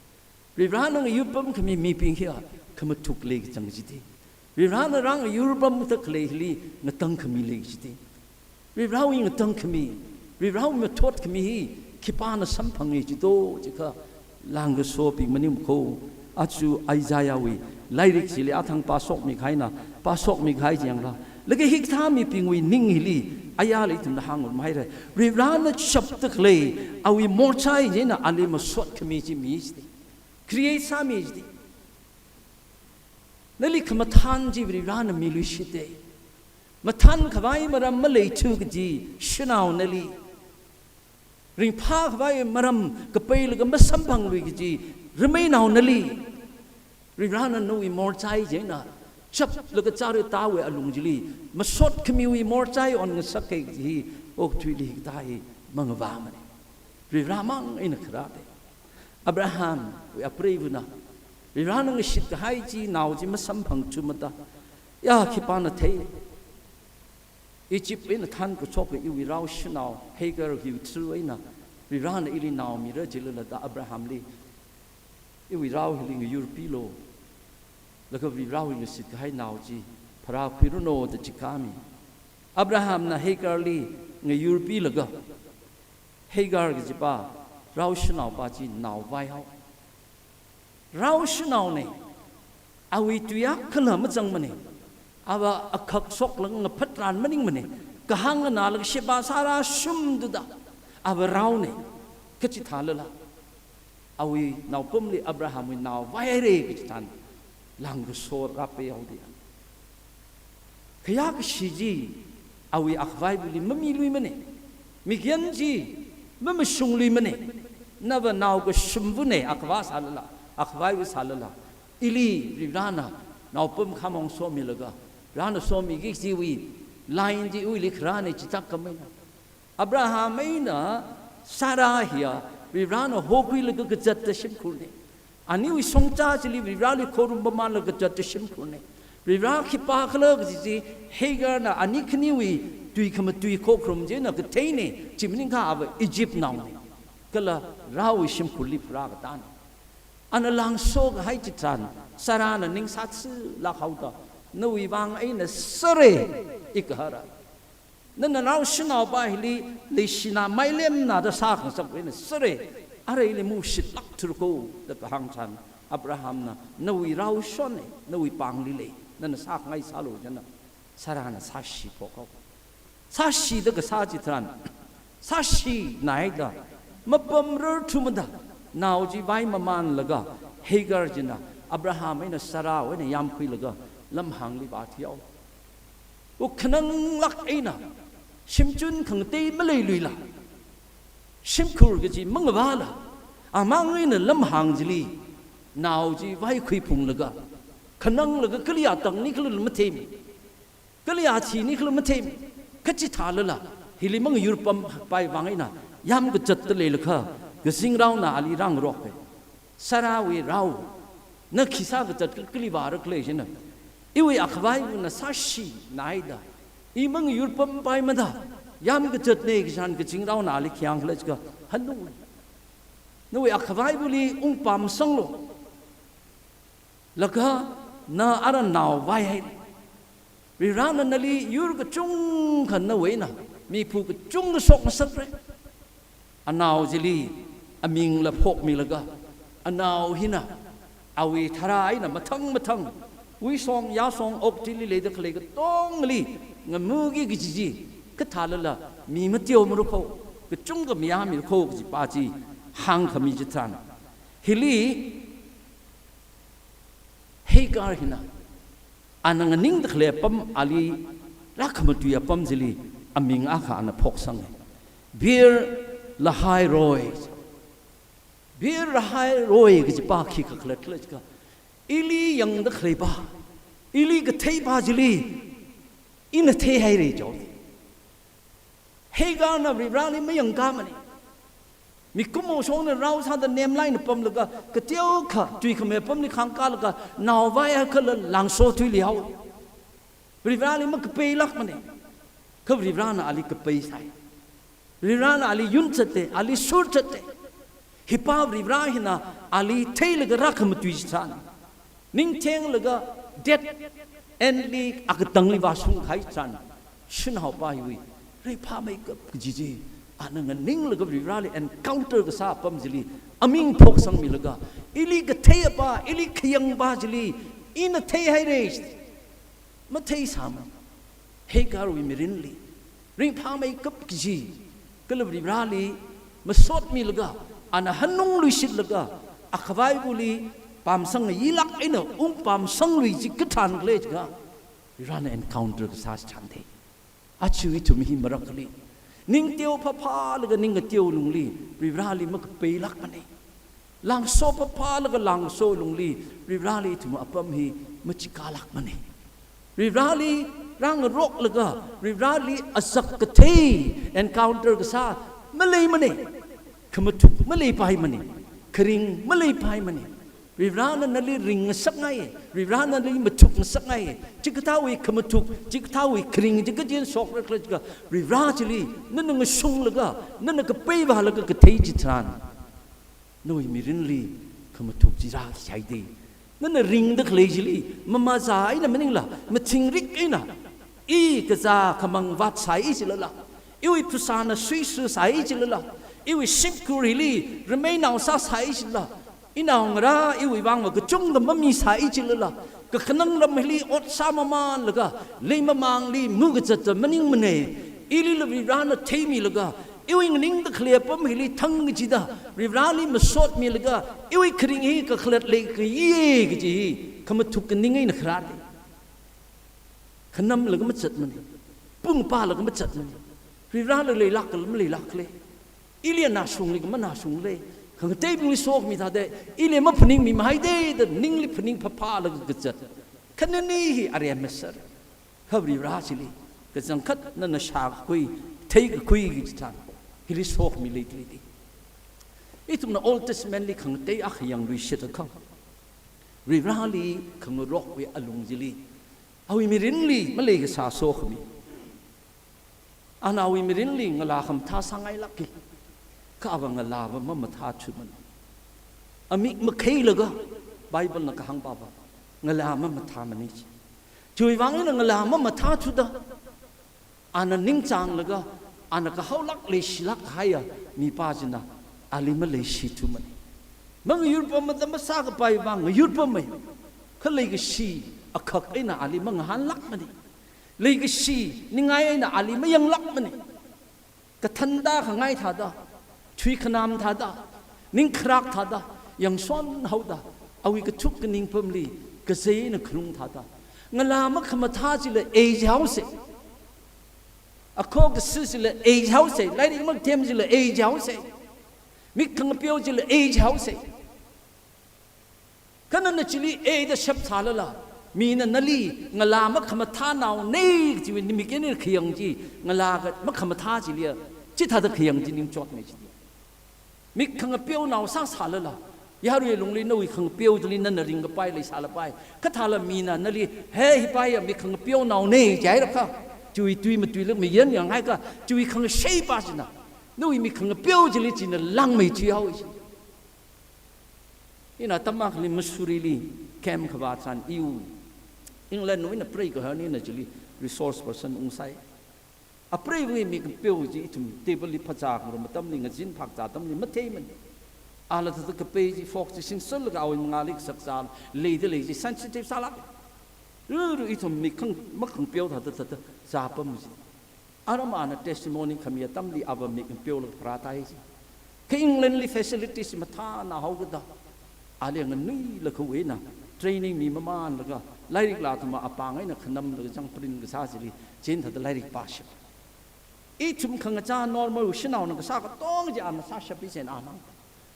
Varivarana ngayurpam khami mibing hiya khamathuk lei kachang jida. Varivarana rāngayurpamda khalei hili ngatang khami lei jida. Varivarawui ngatang khami, Varivarawui mathot khami hi khipāna samphanga jido jiakha, langkasobing maningmana kho. Aja Isaiahwui lairik chili athang pāshokmi kahaina, pāshokmi kahai chiyangla, laga hikathā mibingwui ning hili, ayarli ithumna hāngngarumhaira. Varivarana chapda khalei awui morchai china ali masot khami chi mi jida. Create sāmi jida. Nali khamathān chi Varivarana miluishita. Mathānkhavai maram maleithu kaji shanao nali, ringphākhavai maram kapeilaga masamphanglui kaji rameinao nali, Varivarana nawui morchai china chaplaga chara tāwui alung chili masot khamiwui morchai onngasaka kaji hi okathuili hikathā hi mangavāmana. Varivaramang eina kharāda. Abrahamwui apreivana, Varivarana ngashit kahai chi nao chi masamphangthu mada, ya khipāna thei? Egypt eina thānkashok iwui rao shanao Hagar hiwui through eina Varivarana ili nao mira jilala da Abrahamli, iwui rao hili ngayurpilu, laga Varivarawui ngashit kahai nao chi pharākhuiranu da chikāmi. Abrahamna Hagarli ngayurpilaga, Hagar kajipā rao shanaopā chi nao vaihao. Rao shanaona, awui tui akhala mazangmana, ava akhak shoklaga ngaphatran maningmana, kahāng nganālaga sheba sāra shumda da, ava raona, kachithālala, awui naopamli Abrahamwui nao vaihaira kaji tharan, langkaso rāpeihaoda. Khayākashi chi awui akhavaibuli mamiluimane. Mikyan chi mamashungluimane. Nava nao kashumvane, akhava sālala, akhavaiva sālala. Ili Varivarana naopam khamong somilaga, Varena somiki kajiwui line chi iwuili kharāne chithākhamei eina, Abraham eina Sarah hiya Varivarana hokhuilaga kazatta shimkhurne. Aniwui shongza chili Varivarali khorum pamānlaga kazatta shimkhurne. Varivara khipākhala kaji chi Hagarna ani khaniwui tui khamatui khokharum china katheine, chi maningakha ava Egyptnaone. Kala raowui shimkhurli pharākatane. Ana langso kahai chitharan, Sarahna ning sāthuilāk haoda, nawui vang eina sāre, i kahara. Nana rao shanaopa hili leishina mailemna da sākhangasak eina sāre, areili mashitlākthuko da kahāng tharan, Abrahamna, nawui rao shone, nawui pāngli lei, nana sākhangai sālu jina, Sarahna sāshi phokhao. Sāshida kasā chitharan, sāshina haida, mapamrarthumada, nao chi vai mamānlaga, Hagar china Abraham eina Sarahwui eina yāmkhuilaga, lamhāngli vāthuihao. Wuk khananglāk eina, shimchun khangatei maleiluila, shimkhur kaji mangavāla, amang eina lamhāng chili, nao chi vaikhui phunglaga, khananglaga kali atangni khala matheimi, kali athini khala matheimi, kachithālala, hili mangayurpampai vang eina, yāmkazatta leilakha, kazingraona ali rāngaroke. Sarahwui rao, na khi sākazat kha kali vāra khalei jina. Iwui akhavaibuna sāshina haida, i mangayurpampaimada, yāmkazatne kajin kazingraona ali khi hāngkhala jiakha, hanung. Nawui akhavaibuli ungpamsanglu. Laga na ara nao vaihai. Varivarana nali yur kachungkha nawui eina, miphu kachungkha shokngasakre. Anao chili amingla phokmilaga, anao hina awui tharā eina mathang mathang, wuishong yāshong okathuili leida khalei katongli ngamuki kaji chi, kathālala mi mateomarako, kachungkha mayāmirako kajipa chi hāngkhami chitharan, hili Hagar hina ana nganingda khalei apam ali rākhamatui apam chili aming akha ana phoksange. Beer-lahai-roi. Beer-lahai-roi kajipa khikha khalatla jiakha, ili yangda khaleipa, ili katheipa chili ina theihaire jo. Hagarna Varivarali mayangkāmane. Mikumo shongna rao sāda nemlai eina pamlaga, kateokha tuikhamei apamli khāngkālaga, nao vaiakhala langso thuiluihao. Varivarali makapeilākmane. Kha Varivarana ali kapeisai. Varivarana ali yunzate, ali shurtate. Hipa Varivara hina ali theilaga rākhamatui chitharan, ningthenglaga dead end-li akatangli vāshungkahai tharan, shanaopa hiwui ringphāmeikap kaji chi ana nganinglaga Varivarali encounter kasā apam chili aming phoksangmilaga, ili katheipa, ili khayangpa chili ina theihaire. Matheisāmana. Hagarwui mirinli ringphāmeikap kaji, kala Varivarali masotmilaga, ana hanungluishitlaga, akhavaibuli pamsang ngayilāk eina ungpamsanglui chi kathānle jiakha, Varivarana encounter kasā chitharan thei. Aja ithum hi marakhali, ning teo phaphālaga ning kateo lungli Varivarali makapeilākmane. Langso phaphālaga langso lungli Varivarali ithum apam hi machikālākmane. Varivarali rāngaroklaga, Varivarali azak kathei encounter kasā maleimane. Khamathuk maleipaimane. Kharing maleipaimane. Varivarana nali ringngasakngai, Varivarana nali mathukngasakngai. Chikathāwui khamathuk, chikathāwui kharing chi kaji eina shokra khala jiakha, Varivara chili nana ngashunglaga, nana kapeivālaga kathei chitharan, nawui mirinli khamathuk chi rākhuihaide. Nana ringda khalei chili, mamazā eina maningla, mathingrik eina, i kazā khamang vātsai chilala, iwui phasāna suisui sāi chilala, iwui shimkhur hili rameinao sāsai chilala, inaongarā iwui vangva kachungkha mamisai chilala, kakhanang ram hili ot sāmamānlaga, leimamāngli mukazatda maningmane. Ilila Varivarana theimilaga, iwui nganingda khalei apam hili thang kachida Varivarali masotmilaga, iwui kharing hi kakhalat leikaye kaji hi khamathuk kaning eina kharāte. Khanamlaga machatmana. Pungpalaga machatmana. Varivarāla leilākla maleilākla. Ili nashungli kha manashungla. Khangateibingli sokhami thāda, ili maphaningmi mahaida da ningli phaning phaphalaga kazat. Kha nani hi aremmasar. Kha Varivarā chili kachangkhat nana shākakhui, theikakhui kaji tharan, hili sokhami leili. Ithumna Old Testament li khangatei akha yangluishit akha, Varivarāli khangarokwui alung chili, awui mirinli maleikasā sokhami. Ana awui mirinli ngalā khamathā sāngailāka. Kha ava ngalāva mamathāthumana. Amik makheilaga, Bible na kahāng pava, ngalā mamathāmana chi. Chiwui vang eina ngalā mamathāthuda, ana ningchānglaga, ana kahaolāk leishilāk kahaiya mipā china ali maleishithumana. Mangayurpamda masākapai vang ngayurpamma. Kha leikashi akhak eina ali mangahānlākmana. Leikashi ningai eina ali mayanglākmana. Kathānda khangai thāda, thuikhanam thāda, ningkharak thāda, yangshon haoda, awui kathuk kaning pamli kazei eina khalung thāda. Ngalā makhamathā chila eijihaosa. Akho kasi chila eijihaosa. Lairik mathem chila eijihaosa. Mik khangapeo chila eijihaosa. Kha nana chili eida shap sālala, mina nali ngalā makhamathānaona kajiwui mik eina khayang chi, ngalā ka makhamathā chiliya, chithāda khayang chi ningchotmei chi. Mik khangapeonao sāsālala, yarui lungli nawui khangapeo chili nana ringkapai leisālapai. Kha thāla mina nali, he hipāya mik khangapeonaona jihailakha, chiwui tui matuilāk mayan yanghaiakha, chiwui khangashei pā china nawui mik khangapeo chili china langmeithuihao chi. Ina atam akhali Missouri li camp khavā tharan iwui England wui eina prei kahān ina chili resource person ungsai. Apreiwui mik khangapeo chi ithum table li phazā khangarum atamli, ngazin phakzā atamli matheimana. Ala thāda kapei chi fork chi singserlaga awui mangāli kashakzā leida lei chi sensitive sālāk. Ruru ithum mik khang, makhangapeo thāda thāda zāpam chi. Aram ana testimony khami atamli ava mik ngapeolaga pharātai chi. Kha England li facilities mathānā haokida, ali nganuilākhawui eina training mimamanlaga, lairiklā athumva apāng eina khanamlaga chang print kasā chili, chieina thāda lairik pāshap. Ithum khangachā normal shanaona kasā katonga chi ana sāshap chi eina ana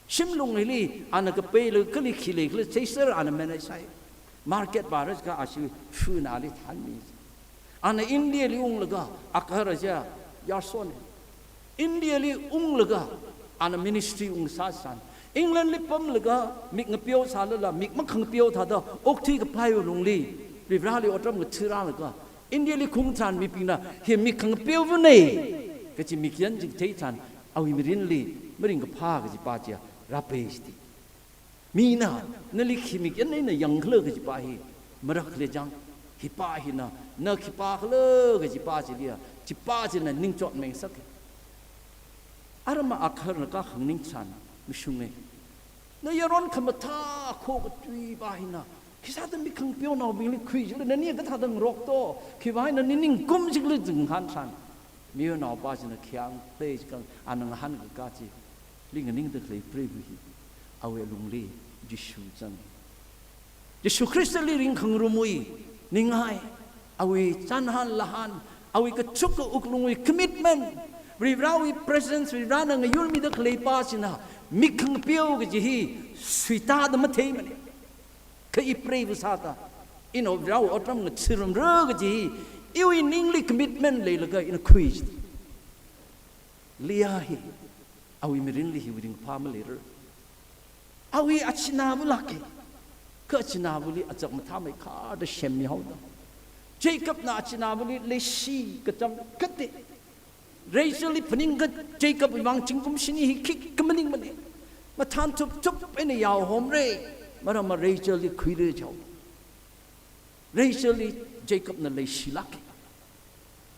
shimlung hili ana kapeilaga kali khi lei khala chaser ana manage sai. Market pā rākha ashi fun ali thanmi. Ana India li unglaga, akhara ja yarson. India li unglaga, ana ministry ungsā san. England li pamlaga mik ngapeo sālala, mik makhangapeo thāda okthui kapaiwui lungli, Varivarāli otram ngathālaga, India li khaung tharan mibingna, hi mik khangapeovana kaji mikyan chi thei tharan, awui mirinli maringkaphā kaji pā chiya rāpai chiti. Mina nali khi mikyan eina yangkhala kaji pā hi marakle jang, hi pā hina na khipākhala kaji pā chiliya, chi pā china ningchotmei sāki. Aram akhara kha khangning tharan mashunga. Na yaron khamathā kho katui pā hina, khisāda mik khangapeonaobingli khui chila nani kathāda ngarok to, khiwui eina ningkum chila zinghan tharan, mayarnao pā china khayang play chikang ana ngahānkakā chili nganingda khalei preiva hi, awui lungli Jishu zang. Jishu Khristali ringkhangarumwui ningai, awui chānhān lāhān, awui kachuk kawuklungwui commitment, Varivarāwui presence, Varivarāna ngayurmida khalei pā china mik khangapeo kaji hi suitāda matheimana. Kha i preiva sāda, ina Varivarāwui otram ngathāngarumra kaji hi, iwui ningli commitment leilaga ina khui chi. Leah hi, awui mirinli hiwui ringphā maleira. Awui achinavā lāka. Kha achinavāli achak mathāmeikharda semmihaoda, Jacobna achinavāli leishi kachangkhatta. Rachelli phaningkha Jacobwui vang zingkum shini hi khikha maningmana. Mathān thupthup eina yaohomra. Maramva Rachelli khuira jihaoda, Rachelli Jacobna leishilāka.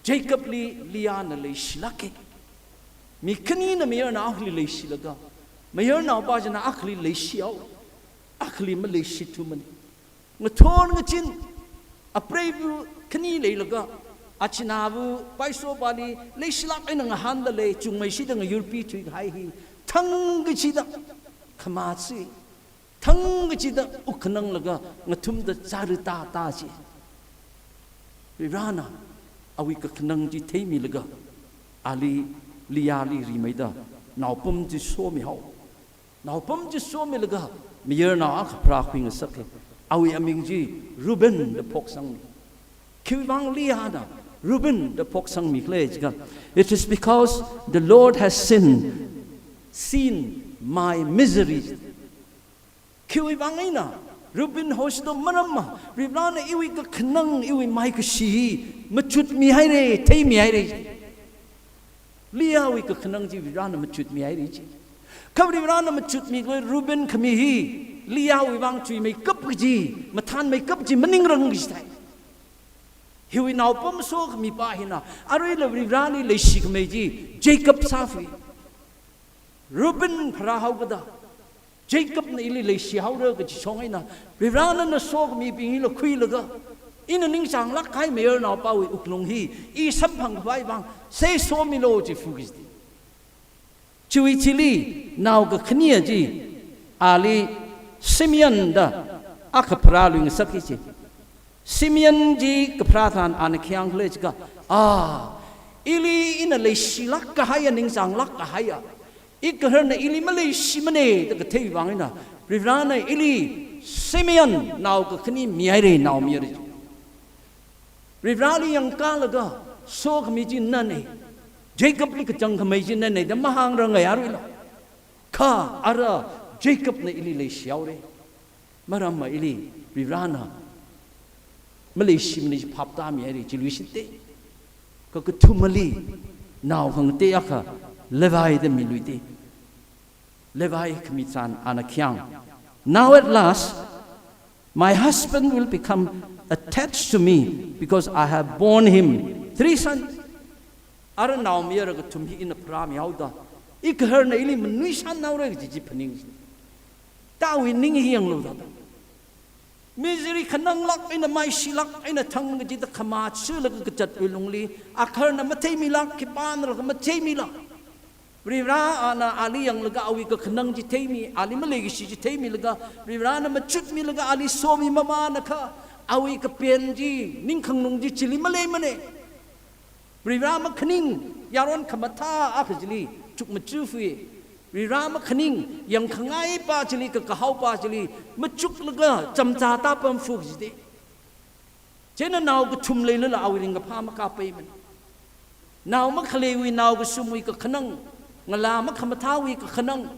Jacobli Leahna leishilāka. Mi khanina mayarnao akhali leishilaga, mayarnao pā china akhali leishihao, akhali maleishithumana. Ngathor ngazin, apreiva khani leilaga, achinavā paiso pāli leishilāk eina ngahānda lei, chungmeishida ngayurpithui kahai hi, thangkachida khamachee, thangkachida wuk khananglaga ngathumda chara tātā chi. Varivarana awui kakhanang chi theimilaga, ali Leahli rimeida naopam chi somihao. Naopam chi somilaga, mayarnao akha pharākhui ngasaka. Awui aming chi Reuben da phoksangmi. Khiwuivang Leahna Reuben da phoksangmi khala jiakha, "It is because the Lord has seen, seen my misery." Khiwuivang eina Reuben hoshido maramma, Varivarana iwui kakhanang, iwui maikashi hi machutmihaira, theimihaira. Leahwui kakhanang chi Varivarana machutmihaira chi. Kha Varivarana machutmikhalui Reuben khami hi Leahwui vang chuimeikap kaji, mathānmeikap kaji maningrang kaji thai. Hiwui naopam sokhami pa hina, aruila Varivarali leishikhamei chi Jacob sāfui. Reuben pharāhaokida, Jacobna ili leishihaora kaji shong eina, Varivarana na sokhamibing hila khuilaga, ina ningchānglāk kahai mayarnaopawui wuklung hi, i samphang khavai vang, seisomilu chi fu kaji. Chiwui thili, nao kakhane chi, ali Simeon da akha pharālui ngasaka chi. Simeon chi kapharā tharan ana khi hāng khala jiakha, "Ah, ili ina leishilāk kahaiya, ningchānglāk kahaiya, igaharna ili maleishimana," da kathei vang eina, Varivarana ili Simeon nao kakhane mihaira, naomayara. Varivarali yangkālaga sokhami chi nana, Jacobli kachangkhamei chi nana da mahāngranga aruila. Kha ara Jacobna ili leishihaora. Maramma ili Varivarana maleishimana chi phaptāmihaira, chi luishit te. Kakathumali, nao khangatei akha Levi da milui te. Levi khami tharan ana khi hāng, "Now at last, my husband will become attached to me because I have borne him three sons." Ara naomayara kathum hi ina pharāmihaoda, igaharna ili manuishānhaora kaji chi phaning. Tawui ning hi yanglu da. Misery khananglāk eina, maishilāk eina thang kajida khamā chulaga kazatwui lungli, agaharna matheimilāk, khipānala matheimilāk. Varivarana ali yanglaga awui kakhanang chi theimi, ali maleikashi chi theimilaga, Varivarana machutmilaga ali somi mamānakha, awui kapen chi, ningkhanganung chi chili maleimana. Varivara makhaning, yaron khamathā akha chili chukmajāfui. Varivara makhaning, yangkhangai pa chili, kakahao pa chili machuklaga chamchā tāpamfu kaji te. Chieina nao kathum leilala awui ringkaphā makāpaimana. Nao makhaleiwui, nao kasumwui kakhanang, ngalā makhamathāwui kakhanang.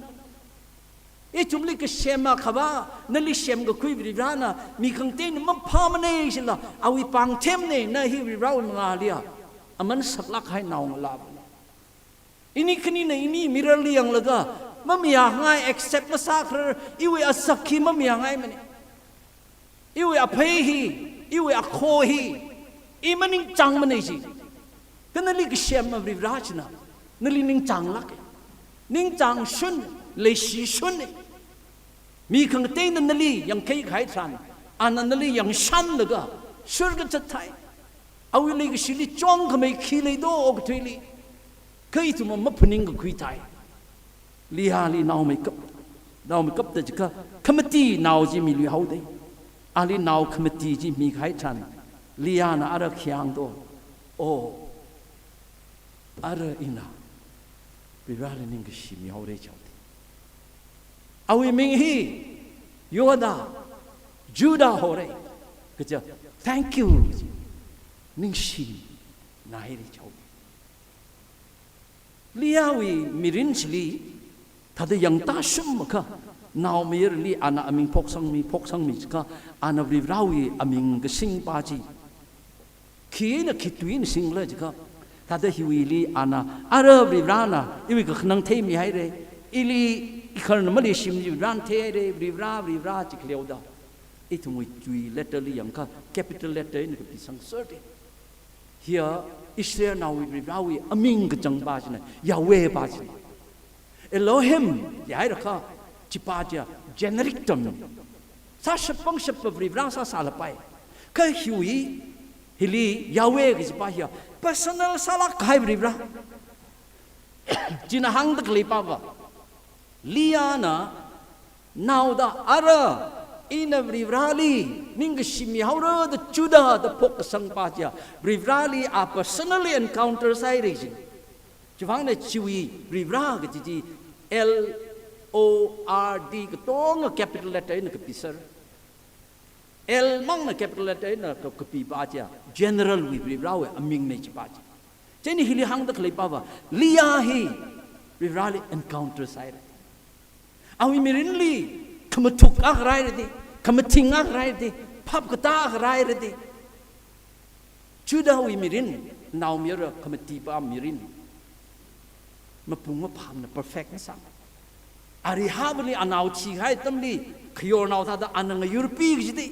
Ithumli kasem akha va, nali semkakhui Varivarana, mi khangateina maphāmana shila, awui pāngthemna, na hi Varivarawui mangāli a aman saklāk kahai naongalāvana. Ini khanina ini mirror li yanglaga, mamayāngai, accept masākharar, iwui asak hi mamayāngaimana. Iwui aphei hi, iwui akho hi, i maningchāngmana ji. Kha nali kasem Varivara china nali ningchānglāka. Ningchāngshun, leishishuna. Mi khangateina nali yangkhui kahai tharan, ana nali yangshanlaga shurkazat thai. Awui leikashili chungkhamei khi leido okathuili. Kha ithum maphaningkakhui thai. Leahli naomeikap, naomeikapta jiakha khamati nao chi miluihaoda. Ali nao khamati chi mikahai tharan, Leahna ara khi hāngdo. Oh, ara ina Varivarali ningkashi mihaora jihaoda. Awui ming hi Yoda, Judah hora. Kaja, thank you. Ningshinaira jihaoda. Leahwui mirin chili, thāda yangtāshum makha, naomayarali ana aming phoksangmi, phoksangmi jiakha, ana Varivarawui aming kasingpa chi. Khina khitui eina singkhala jiakha, thāda hiwuili ana, ara Varivarana iwui kakhanang theimihaira, ili igaharna maleishimana chi Varivarana theihaira, Varivara, Varivara chi khaleoda. Ithumwui tui letter li yangakha, capital letter eina kapisangserda. Hiya Israelnaowui Varivarawui aming kachangpa china, Yahweh pa china. Elohim, yairakha, chipa chiya generic term. Sāshap pangshapa Varivara sāsālapai. Kha hiwui, hili Yahweh kajipa hiya personal sālāk kahai Varivara. China hāngda khaleipa va. Leahna naoda ara Ina Varivarali ningkashi mihaora da Judah da phokkasangpa chiya, Varivarali a personally encounter sāhaira jina. Chivangna chiwui Varivara kaji chi L O R D katonga capital letter eina kapisera. L mangna capital letter eina ka-, kapipa chiya, General wui Varivarawui amingna chipa chi. Chieina hili hāngda khaleipa va, Leah hi Varivarali encounter sāhaira. Awui mirinli khamathuk akha rāhaira da, khamathing akha rāhaira da, phap katā akha rāhaira da. Judahwui mirin, naomayara khamatipa mirin, mapung maphāmana, perfect masāmana. Arihabali anao thikahai atamli, khayornao thāda ana ngayurpi kaji da.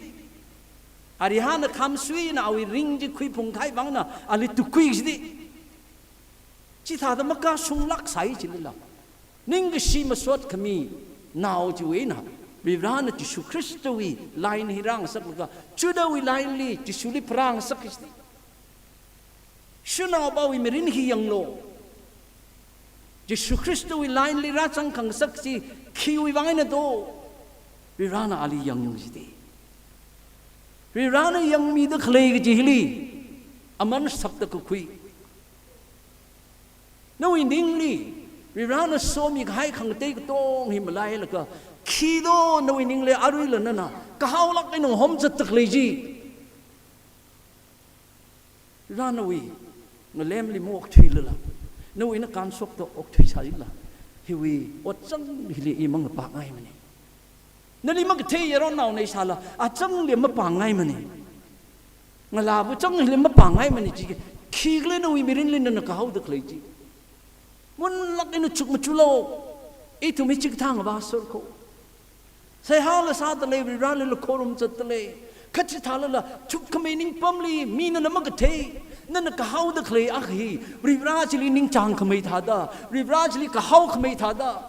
Arihana khamsuina awui ring chi khuiphung kahai vangna ali tukkhui kaji da. Chithāda makashunglāk sāi chilila, ningkashi masot khami nao chiwui eina Varivarana Jishu Khristawui line hi rāngasaklaga, Judahwui line li Jishuli pharāngasak kaji da. Shanaopawui mirin hi yanglu. Jishu Khristawui line li rāzang khangasak chi khiwui vang eina do? Varivarana ali yang kaji da. Varivarana yangmida khalei kaji hili aman sakta kakhui. Nawui ningli Varivarana somikahai khangatei katong hi malailaga, khi do nawui ningli aruila nana kahaolāk eina homzatta khalei chi? Varivarana nawui ngalemli maokthuilala, nawui eina kanshokta okthuisālala, hiwui ot chang hili i mangapāngaimana. Nali makathei yaronnao nei sāla, achangli mapāngaimana. Ngalāva chang hili mapāngaimana chi, khikhala nawui mirinli nana kahaoda khalei chi? Munlāk eina chukmajulu. Ithum hi chikathā ngavāser kho. Seihāla sāda lei, Varivaralila khorumzatta lei. Kha chithālala, chukkhamei ningpamli, mi nana makathei, nana kahaoda khalei akha hi Varivara chili ningchāngkhamei thāda, Varivara chili kahaokhamei thāda.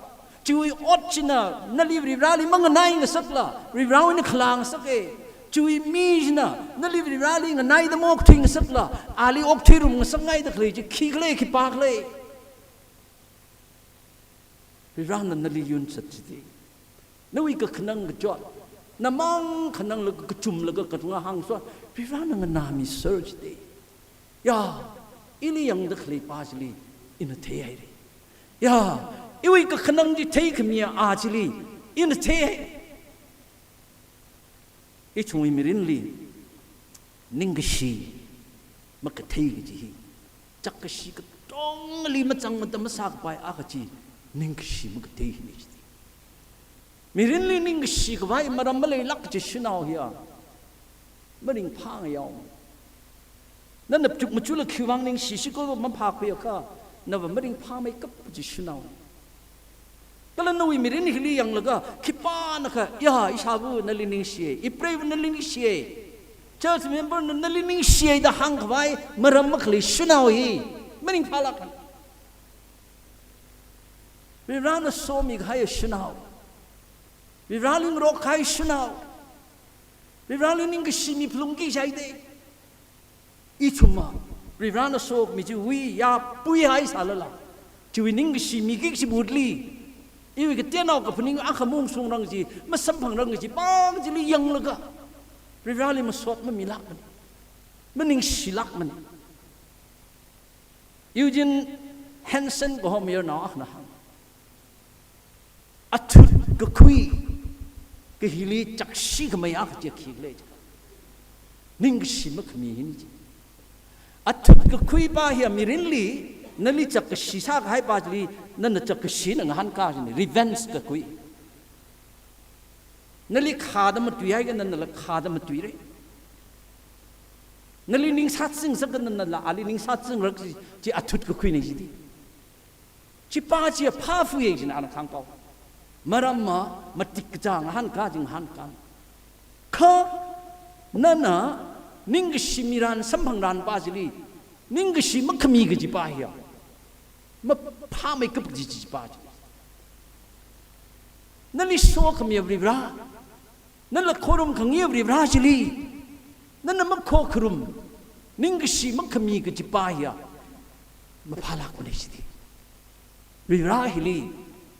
Chiwui ot china nali Varivarali manganai ngasakla, Varivarawui eina khalā ngasaka. Chiwui mi china nali Varivarali nganaida maokthui ngasakla, ali okthuirum ngasakngaida khalei chi khikhala, khipākhala? Varivarana nali yunzat chida. Nawui kakhanang kachot, namang khananglaga kachumlaga kachungkha hāngso, Varivarana nganāmiser chida. Ya, ili yangda khaleipa chili ina theihaira. Ya, iwui kakhanang chi theikhamiya a chili ina theihaira. Ithumwui mirinli ningkashi makathei kaji hi, chakkashi katongali mazangmada masākapai akha chi ningkashi makathei hina chida. Mirinli ningkashi khavai maram maleilāk kaji shanao hiya maringphā ngayao. Nana chukmajula khiwui vang ningshishi kho maphākhuiakha, nava maringphāmeikap kaji shanao. Kala nawui mirin hili yanglaga, khipānakha, ya, ishāva nali ningshiya, ipreiva nali ningshiya, church member na nali ningshiya da hāngkhavai maram makhalei shanao hi maringphālāk. Varivarana somikahai shanao, Varivarali ngarokkahai shanao, Varivarali ningkashi miphalungki shaida. Ithumva Varivarana sokhami chiwui yapuihai sālala, chiwui ningkashi miki kachi mutli, iwui kateonao kaphaning akha maungshungrang kaji, masamphangrang kajipa chili yanglaga, Varivarali masot mamilākmana, maningshilākmana. Eugene Hansen kaho mayarnao akhana hānga, athut kakhui, ka hili chakshi khamei akha chi khikhala jiakha, ningkashi makhami hina chi. Athut kakhuipa hiya mirinli nali chakkashi sākahaipa chili nana chakkashina ngahānkā jina, revenge kakhui. Nali khāda matuihaikha nanala khāda matuira. Nali ningsāzing ngasakha nanala ali ningsāzingrak kaji chi athut kakhuina jida. Chipa chiya powerful ye jina ana kahāngpao. Maramva matik kachāng ngahānkā jing ngahānkā. Kha nana ningkashi miran samphangranpa chili ningkashi makhami kajipa hiya maphāmeikap kaji chipa chi. Nali sokhamiya Varivara, nala khorumkhangayi Varivara chili nana makhokharum, ningkashi makhami kajipa hiya maphālākmana jida. Varivara hili,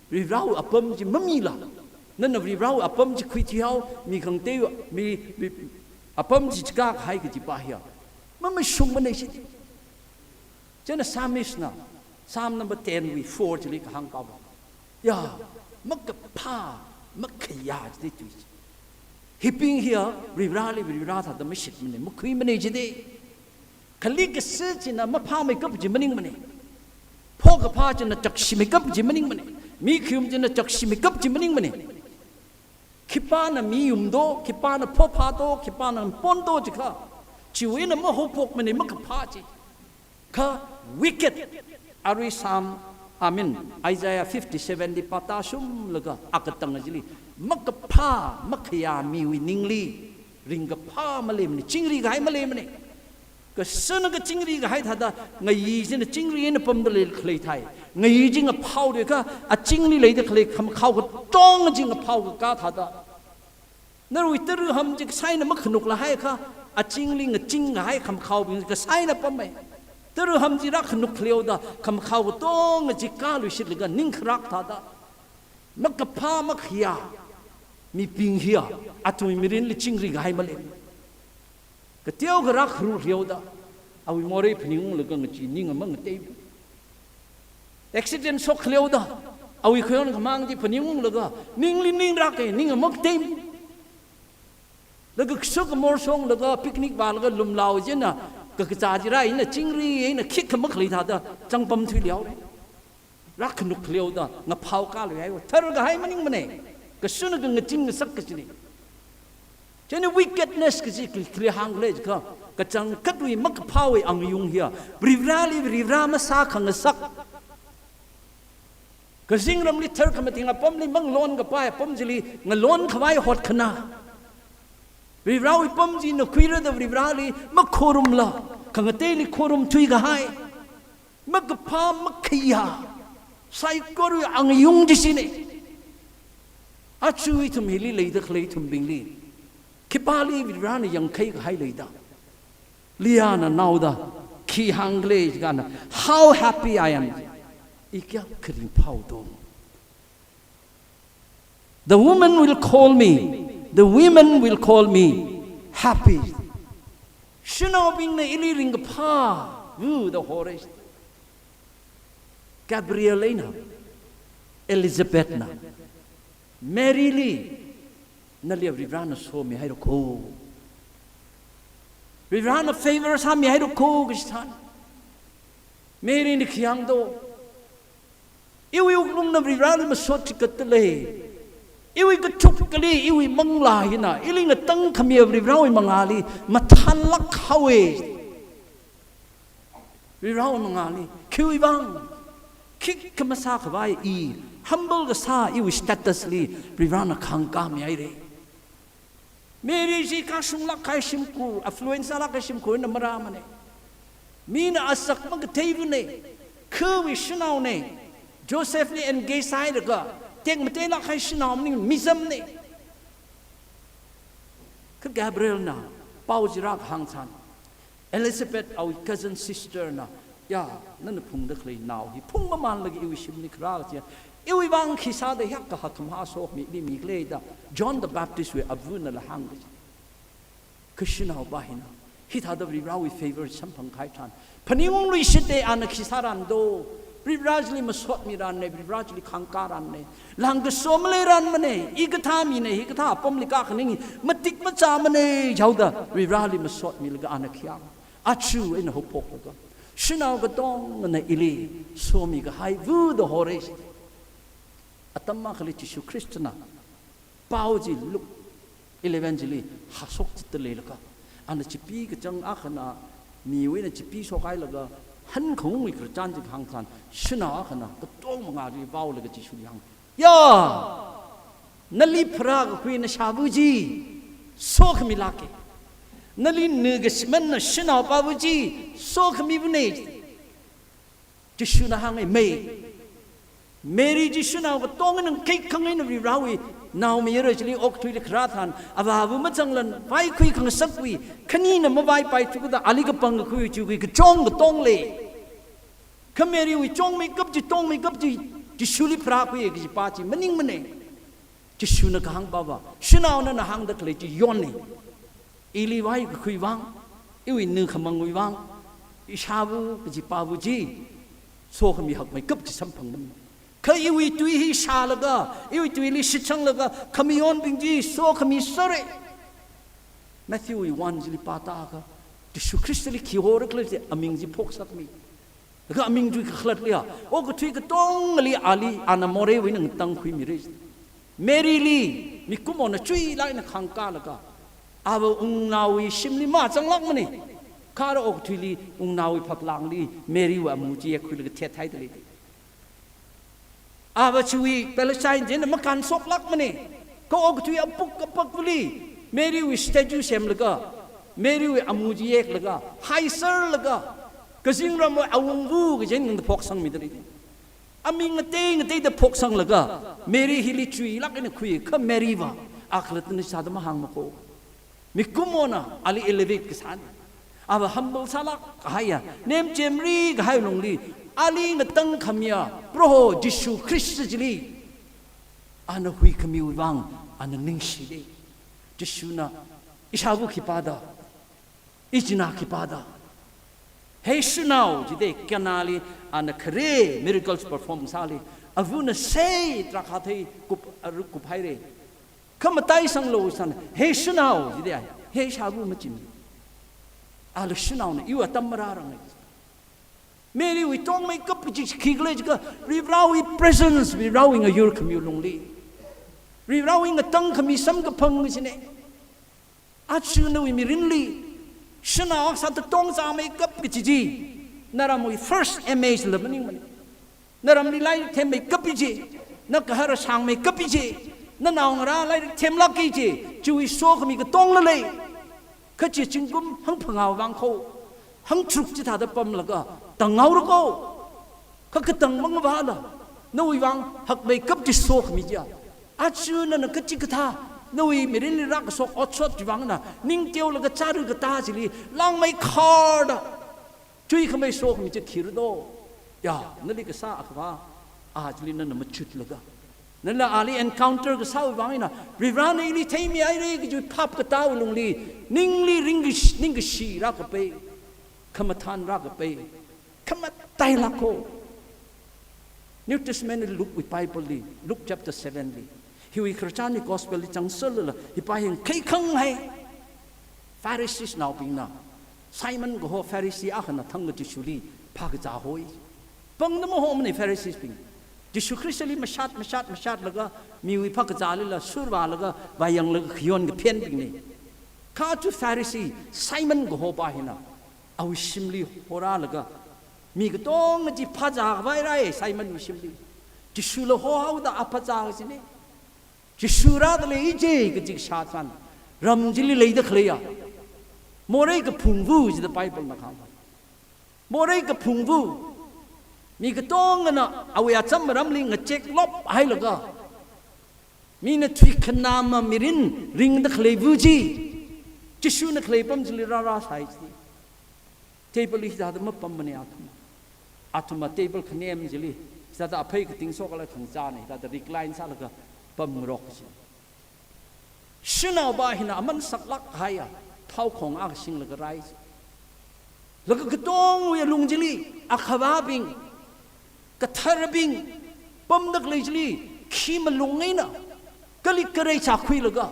Varivarawui apam chi mamila, Nana Varivarawui apam chi khuithuihao, mi khangatei, mi, mi apam chi chikākahai kajipa hiya mamashungmana jida. Chieina Psalmist na, Psalm number ten wui four chili kahāng pāva, ya, makaphā, makhayā jida tui chi. Hibing hiya Varivarali Varivara thāda mashitmana, makhuimana jida. Kali kasā china maphāmeikap chi maningmana. Phokaphā china chakshimeikap chi maningmana. Mi khayum china chakshimeikap chi maningmana. Khipāna miyum do, khipāna phophā do, khipāna pon do jiakha, chiwui eina mahaophokmana makaphā chi. Kha wicked, arui Psalm, I mean, Isaiah fifty-seven li pātāshunglaga, akatang chili, makaphā, makhayā miwui ningli ringkaphā maleimana, chingri kahai maleimana. Kasāna kachingri kahai thāda, ngayi china chingri eina pamda lei khalei thai. Ngayi chi ngaphao de kha, achingli leida khalei khamakhao katonga chi ngaphao kakā thāda. Narawui tara ham chi kasā eina makhanuk lahai kha, achingli ngaching kahai khamakhaobing kasā eina pammei. Tara ham chi rākhanuk khaleoda, khamakhao katonga chi kāluishitlaga ning kharak thāda, makaphā makhayā mibing hiya, athumwui mirinli chingri kahai malei. Kateokha rākharu khaleoda, awui morei phaningunglaga ngachee ning amang ngatei. Accident shok khaleoda, awui khayon khamāng chi phaningunglaga, ningli ning rākei, ning amang ngatei. Laga kashuk kamor shonglaga, picnic vālaga lumlao china, kakazā chi rā eina chingri eina khikha makhalei thāda, changpam thuihaora. Rākhanuk khaleoda, ngaphao kāluihaiva, tharkahai maningmana. Kasāna kangaching ngasak kachina. Chieina wickedness kaji kali, kali hāngkhala jiakha, kachangkhatwui makaphāwui angayung hiya, Varivarali Varivara masākhangasak. Kazingramli tharkhamathing apamli mangalon kapai apam chili ngalon khavai hotkhana. Varivarawui pam chi nakhuira da Varivarali makhorumla, khangateili khorumthui kahai. Makaphā makhayā saikorawui angayung chi china. Aja ithum hili leida khalei ithumbingli, khipāli Varivarana yangkhai kahai leida? Leahna naoda khi hāngkhala jiakha, "How happy I am." I kayākha ringphao do. "The woman will call me, the women will call me happy." Shanaobingna ili ringkaphā vāda hora. Gabriel eina Elizabethna Maryli, "Nali Varivarana somihaira kho. Varivarana favor sāmihaira kho," kaji tharan, Maryna khi hāng do? "Iwui wuklungna Varivarali masot chikatda lei. Iwui kathukkali, iwui manglā hina, ili ngatangkhamiya Varivarawui mangāli mathānlāk haowa." Varivarawui mangāli, khiwui vang? Khikha masākhavai i, humble kasā iwui status li Varivarana khangkāmihaira. Mary chi kashunglāk kahai shimkhur, affluence lāk kahai shimkhur eina marāmana. Mina asak makatheivana, khawui shanaona, Josephli engage sāhailaga, tekmateilāk kahai shanao maning mizamna. Kha Gabrielna pao chi rākahāng tharan, Elizabeth, awui cousin sisterna, "Ya, nana phungda khalei nao hi phungmamānlaga iwui shimli kharā kaja, iwui vang khisāda hiyākha hakkhamahā somi, ili mikhala da John the Baptist wui avānala hāng kaja." Kha shanaopa hina hithāda Varivarawui favor samphang kahai tharan, phaningungluishit da, ana khi sāran do? Varivara chili masotmiranna, Varivara chili khangkāranna. Langkaso maleiranmana, hikathā mina hikathā apamli kākhaning matik machāmana, jihaoda Varivarali masotmilaga ana khi hāng. Aja eina haophoklaga, shanao katongana ili somikahai vāda hora. Atam akhali Jishu Khristana pao chi Luke eleven chili hāshok chitda leilaga, ana chipee kachang akhana miwui eina chipee shokhailaga, hankhungwui khararchan chi kahāng tharan, shanao akhana katong mangāli vaolaga Jishuli hāng, "Ya, nali pharākakhui nashāva chi sokhamilāka. Nali nakashi manna shanaopava chi sokhamivana." Jishuna hānga, "Mei." Mary chi shanao katonga nang kaikhang eina Varivarawui naomayara chili okathuili kharā tharan, avāva mazanglan, vaikhui khangasakwui khanina mavaipaithu kajida ali kapangkakhui chiwui kachong katong lei. Kha Marywui chongmeikap chi, tongmeikap chi, Jishuli pharākhuiya kajipa chi maningmana. Jishuna kahāng pava, shanao nana hāngda khalei chi yonna. Ili vākakhui vang, iwui ningkhamangwui vang, ishāva kaji pava chi sokhami hakmeikap chi samphangmana. Kha iwui tui hi shālaga, iwui tuili shitsanglaga khamayonbing chi sokhami sāra. Matthewwui one chili pātākha, Jishu Khristali khi hora khala chi aming chi phoksakmi. Laga aming tui kakhalatli a, okathui katongali ali ana moreiwui eina ngatangkhuimira. Maryli mikumona chuilāk eina khāngkālaga, ava wungnaowui shimli mazanglākmana. Kha ara okathuili wungnaowui phaklangli Marywui amu chi yekkhuilaga thethaida lei. Ava chiwui Palestine chieina makānshoklākmana. Kha okathui apuk apakvali Marywui statue semlaga, Marywui amu chi yeklaga, haiserlaga, kazingramwui awungva kaji eina phoksangmida lei. Aming ngatei ngateida phoksanglaga, Mary hili chuilāk eina khui, kha Maryva a khalattana sāda mahāngmako. Mikumona ali elevate kasāna. Ava humble sālāk kahaiya, nemchemri kahai lungli, ali ngatangkhamiya Proho Jishu Khrista chili ana huikhamiwui vang ana ningshida. Jishuna ishāva khipāda, ichinā khipāda. He shanao jida, Canali ana khare miracles perform sāli, avana sei drakhāthei kup, aru kuphaira. Kha mataisanglu sāna, he shanao jida, he ishāva machim. Ala shanaona, iwui atam marāranga. Marywui tongmeikap chi khikhala jiakha, Varivarāwui presence, Varivarāwui ngayurkhamiwui lungli, Varivarāwui ngatangkhami samkaphang china. Aja nawui mirinli shanao akha sāda tongzāmeikap kaji chi, naramwui first image la maningmana. Naramli lairik themmeikap chi, na gahara shāngmeikap chi, na naongarā lairik themlāk kaji chi, chiwui sokhami katongla lei. Kha chi zingkum hangphangā vang kho, hangtharuk chithāda pamlaga tanghaorako. Kha katang mangavāla, nawui vang hakmeikap chi sokhami chiya, aja nana kachikathā nawui mirinli rākashok otshot chiwui vang eina ningteolaga chara katā chili langmeikharda chuikhamei sokhami chi khira do. Ya, nali kasā akhava, a chili nana machutlaga, nala ali encounter kasāwui vang eina, Varivarāna ili theimihaira kaji phap katāwui lungli, ningli ringkash-, ningkashi rākapai, khamathān rākapai, khamatailāk kho. New Testament li Luke wui Bible li, Luke chapter seven li, hiwui khararchanwui gospel li zangserlala, hipa hi ngakhai khanghai. Pharisees naobingna, Simon kaho Pharisee akhana thangkha Jishuli phākazā hoi. Pangda mahomana Pharisees bing. Jishu Khristali mashat, mashat, mashatlaga, miwui phākazālila survālaga, vāyanglaga khayon kaphenbingna. Kha aja Pharisee Simon kahopa hina, awui shimli horālaga, mi katonga chi phāzākhavai rāi Simonwui shimli. Jishula hohaoda a phāzā kajina. Jishu rāda lei chi kaji kashā tharan, ram chili leida khaleiya morei kaphungva jida Bible na kahāng. Morei kaphungva, mi katongana awui acham aramli ngacheklop hailaga, mina thuikhanama mirin ringda khaleiva chi, Jishuna khalei apam chili rārāsai chi. Table li hithāda mapammana athum. Athumva table khanem chili, hithāda aphei kating shokla khangachāna, hithāda recline sālaga pamngarok chi. Shanaopa hina aman saklāk kahaiya thao khong akha singlaga rāi chi. Laga katongwui alung chili, akhavābing, katharbing pamda khalei chili khi malung eina, kali karai chākhuilaga,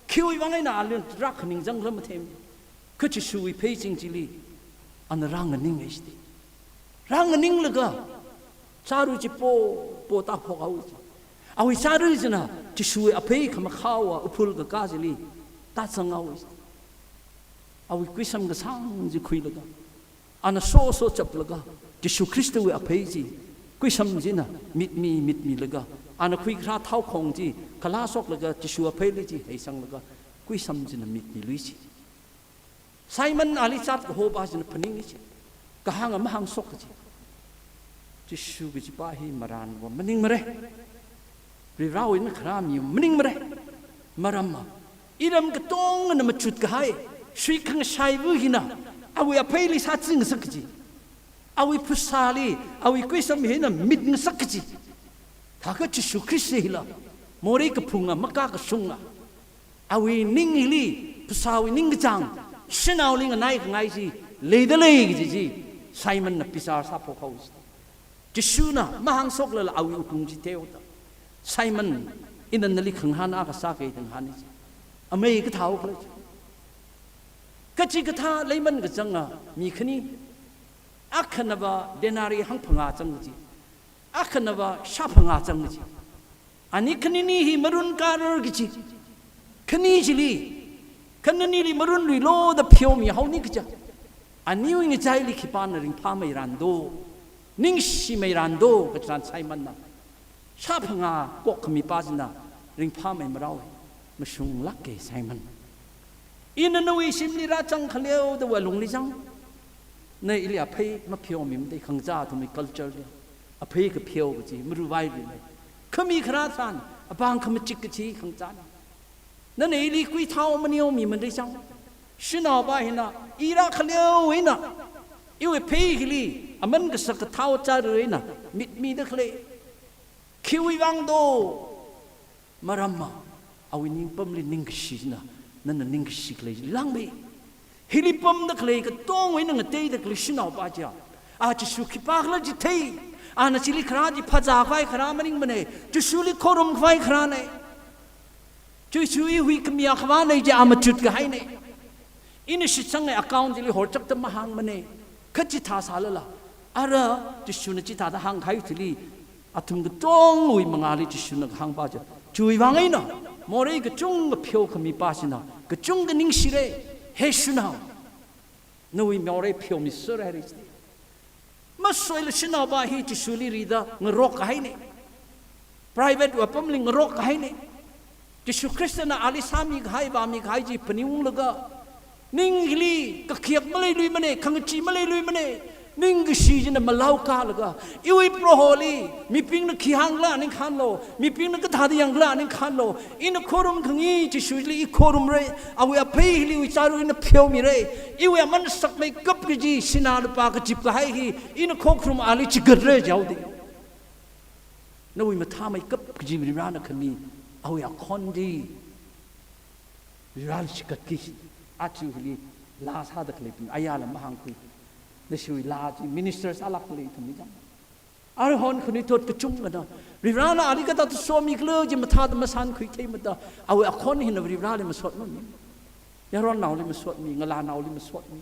khiwui vang eina ali rākhaningzangla matheimana. Kha Jishuwui pheiching chili ana rānganinga chida. Rānganinglaga, chara chi po, po tāphok haowa chi. Awui chara china Jishuwui aphei khamakhaowa uphul kakā chili tāzang haowa chi. Awui kuisam kasāng chi khuilaga, ana soso chaplaga, Jishu Khristawui aphei chi kuisam china mitmi, mitmilaga, ana khuikharā thao khong chi khalā shoklaga, Jishu apheili chi heisanglaga, kuisam china mitmilui chi. Simon ali zat kahopa china phaninga chi. Kahānga mahāngshok kaji. Jishu kajipa hi marānva maningmara. Varivarāwui eina kharā mi maningmara. Maramva, iram katongana machut kahai, suikhangasaiva hina awui apheili sāchingasak kaji, awui phasāli, awui kuisam hina mitngasak kaji. Thākha Jishu Khrista hila Morei kaphunga, makakashunga. Awui ning hili, phasāwui ningkachāng, shanaoli nganai khangai chi, leida lei kaji chi, Simonna bichar sāphok haowa. Jishuna mahāngshoklala awui wuklung chi teoda, Simon, ina nali khangahān akha sāki da ngahāna chi. Amei kathāo khala chi. Kachikathā leiman kachanga mi khani, akhanava denarii hangphangā chang kaji, akhanava shāphangā chang kaji. Ani khanini hi marun karar kaji. Khani chili, khananili marunluilu da pheomi haoni kaja. Aniwui ngachaili khipāna ringphāmeirando, ningshimeirando, kachān Simonna. Shāphangā kok khami pā china ringphāmei marao, mashunglāka Simon. Ina nawui shimli rāzang khaleo da wa lungli zang. Na ili aphei mapheomimada, khangachā athumwui culture li aphei kapheo kaji maruvai ri lei. Khami kharā tharan, apāng khamachik kaji khangachāna. Nana ili kuithao maneomimada zang. Shanaopā hina, i rākhaleo eina, iwui phei hili aman kasak kathao chara eina mitmida khalei. Khiwui vang do? Maramva, awui ningpamli ningkashi china, nana ningkashi khalei langmei. Hili pamda khalei katongwui eina ngateida khalei shanaopā chiya, a Jishu khipākhala chi thei. Ana chili kharā chi phazākhavai kharā maningmana. Jishuli khorumkhavai kharāna. Jishuwui huikhami akhavāna chi a machut kahaina. Ina shitsanga account chili horchakta mahāngmana. Kha chithā sālala, ara Jishuna chithāda hāngkahai chili, athum katongwui mangāli Jishuna kahāng pā chi, chiwui vang eina morei kachungkha pheokhami pā china kachungkha ningshira. He shanao, nawui morei pheomisera, hāngra chi. Masoila shanaopā hi Jishuli rida ngarok kahaina. Private wui apamli ngarok kahaina. Jishu Khristana ali sāmikahai, vāmikahai chi phaningunglaga, ning hili kakhayak maleiluimana, khangachee maleiluimana. Ningkashi china malao kālaga, iwui Proholi mibingna khi hāngkhala ningkhānlu, mibingna kathāda yangkhala ningkhānlu. Ina khorumkhangai Jishuli i khorumra. Awui aphei hili iwui chāra ina pheomira. Iwui aman sakmeikap kaji sinā lupā kazip kahai hi ina khokharum ali chigatra jihaoda. Nawui mathāmeikap kaji Varivarana khami awui akhon chi Varivarali chigatki. Aja hili laa sāda khaleibing ayala mahāngkhui. Nashiwui laa chi minister sālāk khalei ithumli chang. Arui hon khanuithot kachungkhana Varivarana ali kathāda somikhala chi mathāda masānkhuithei mada, awui akhon hina Varivarali masotmami. Yaronnaoli masotmi, ngalānaoli masotmi.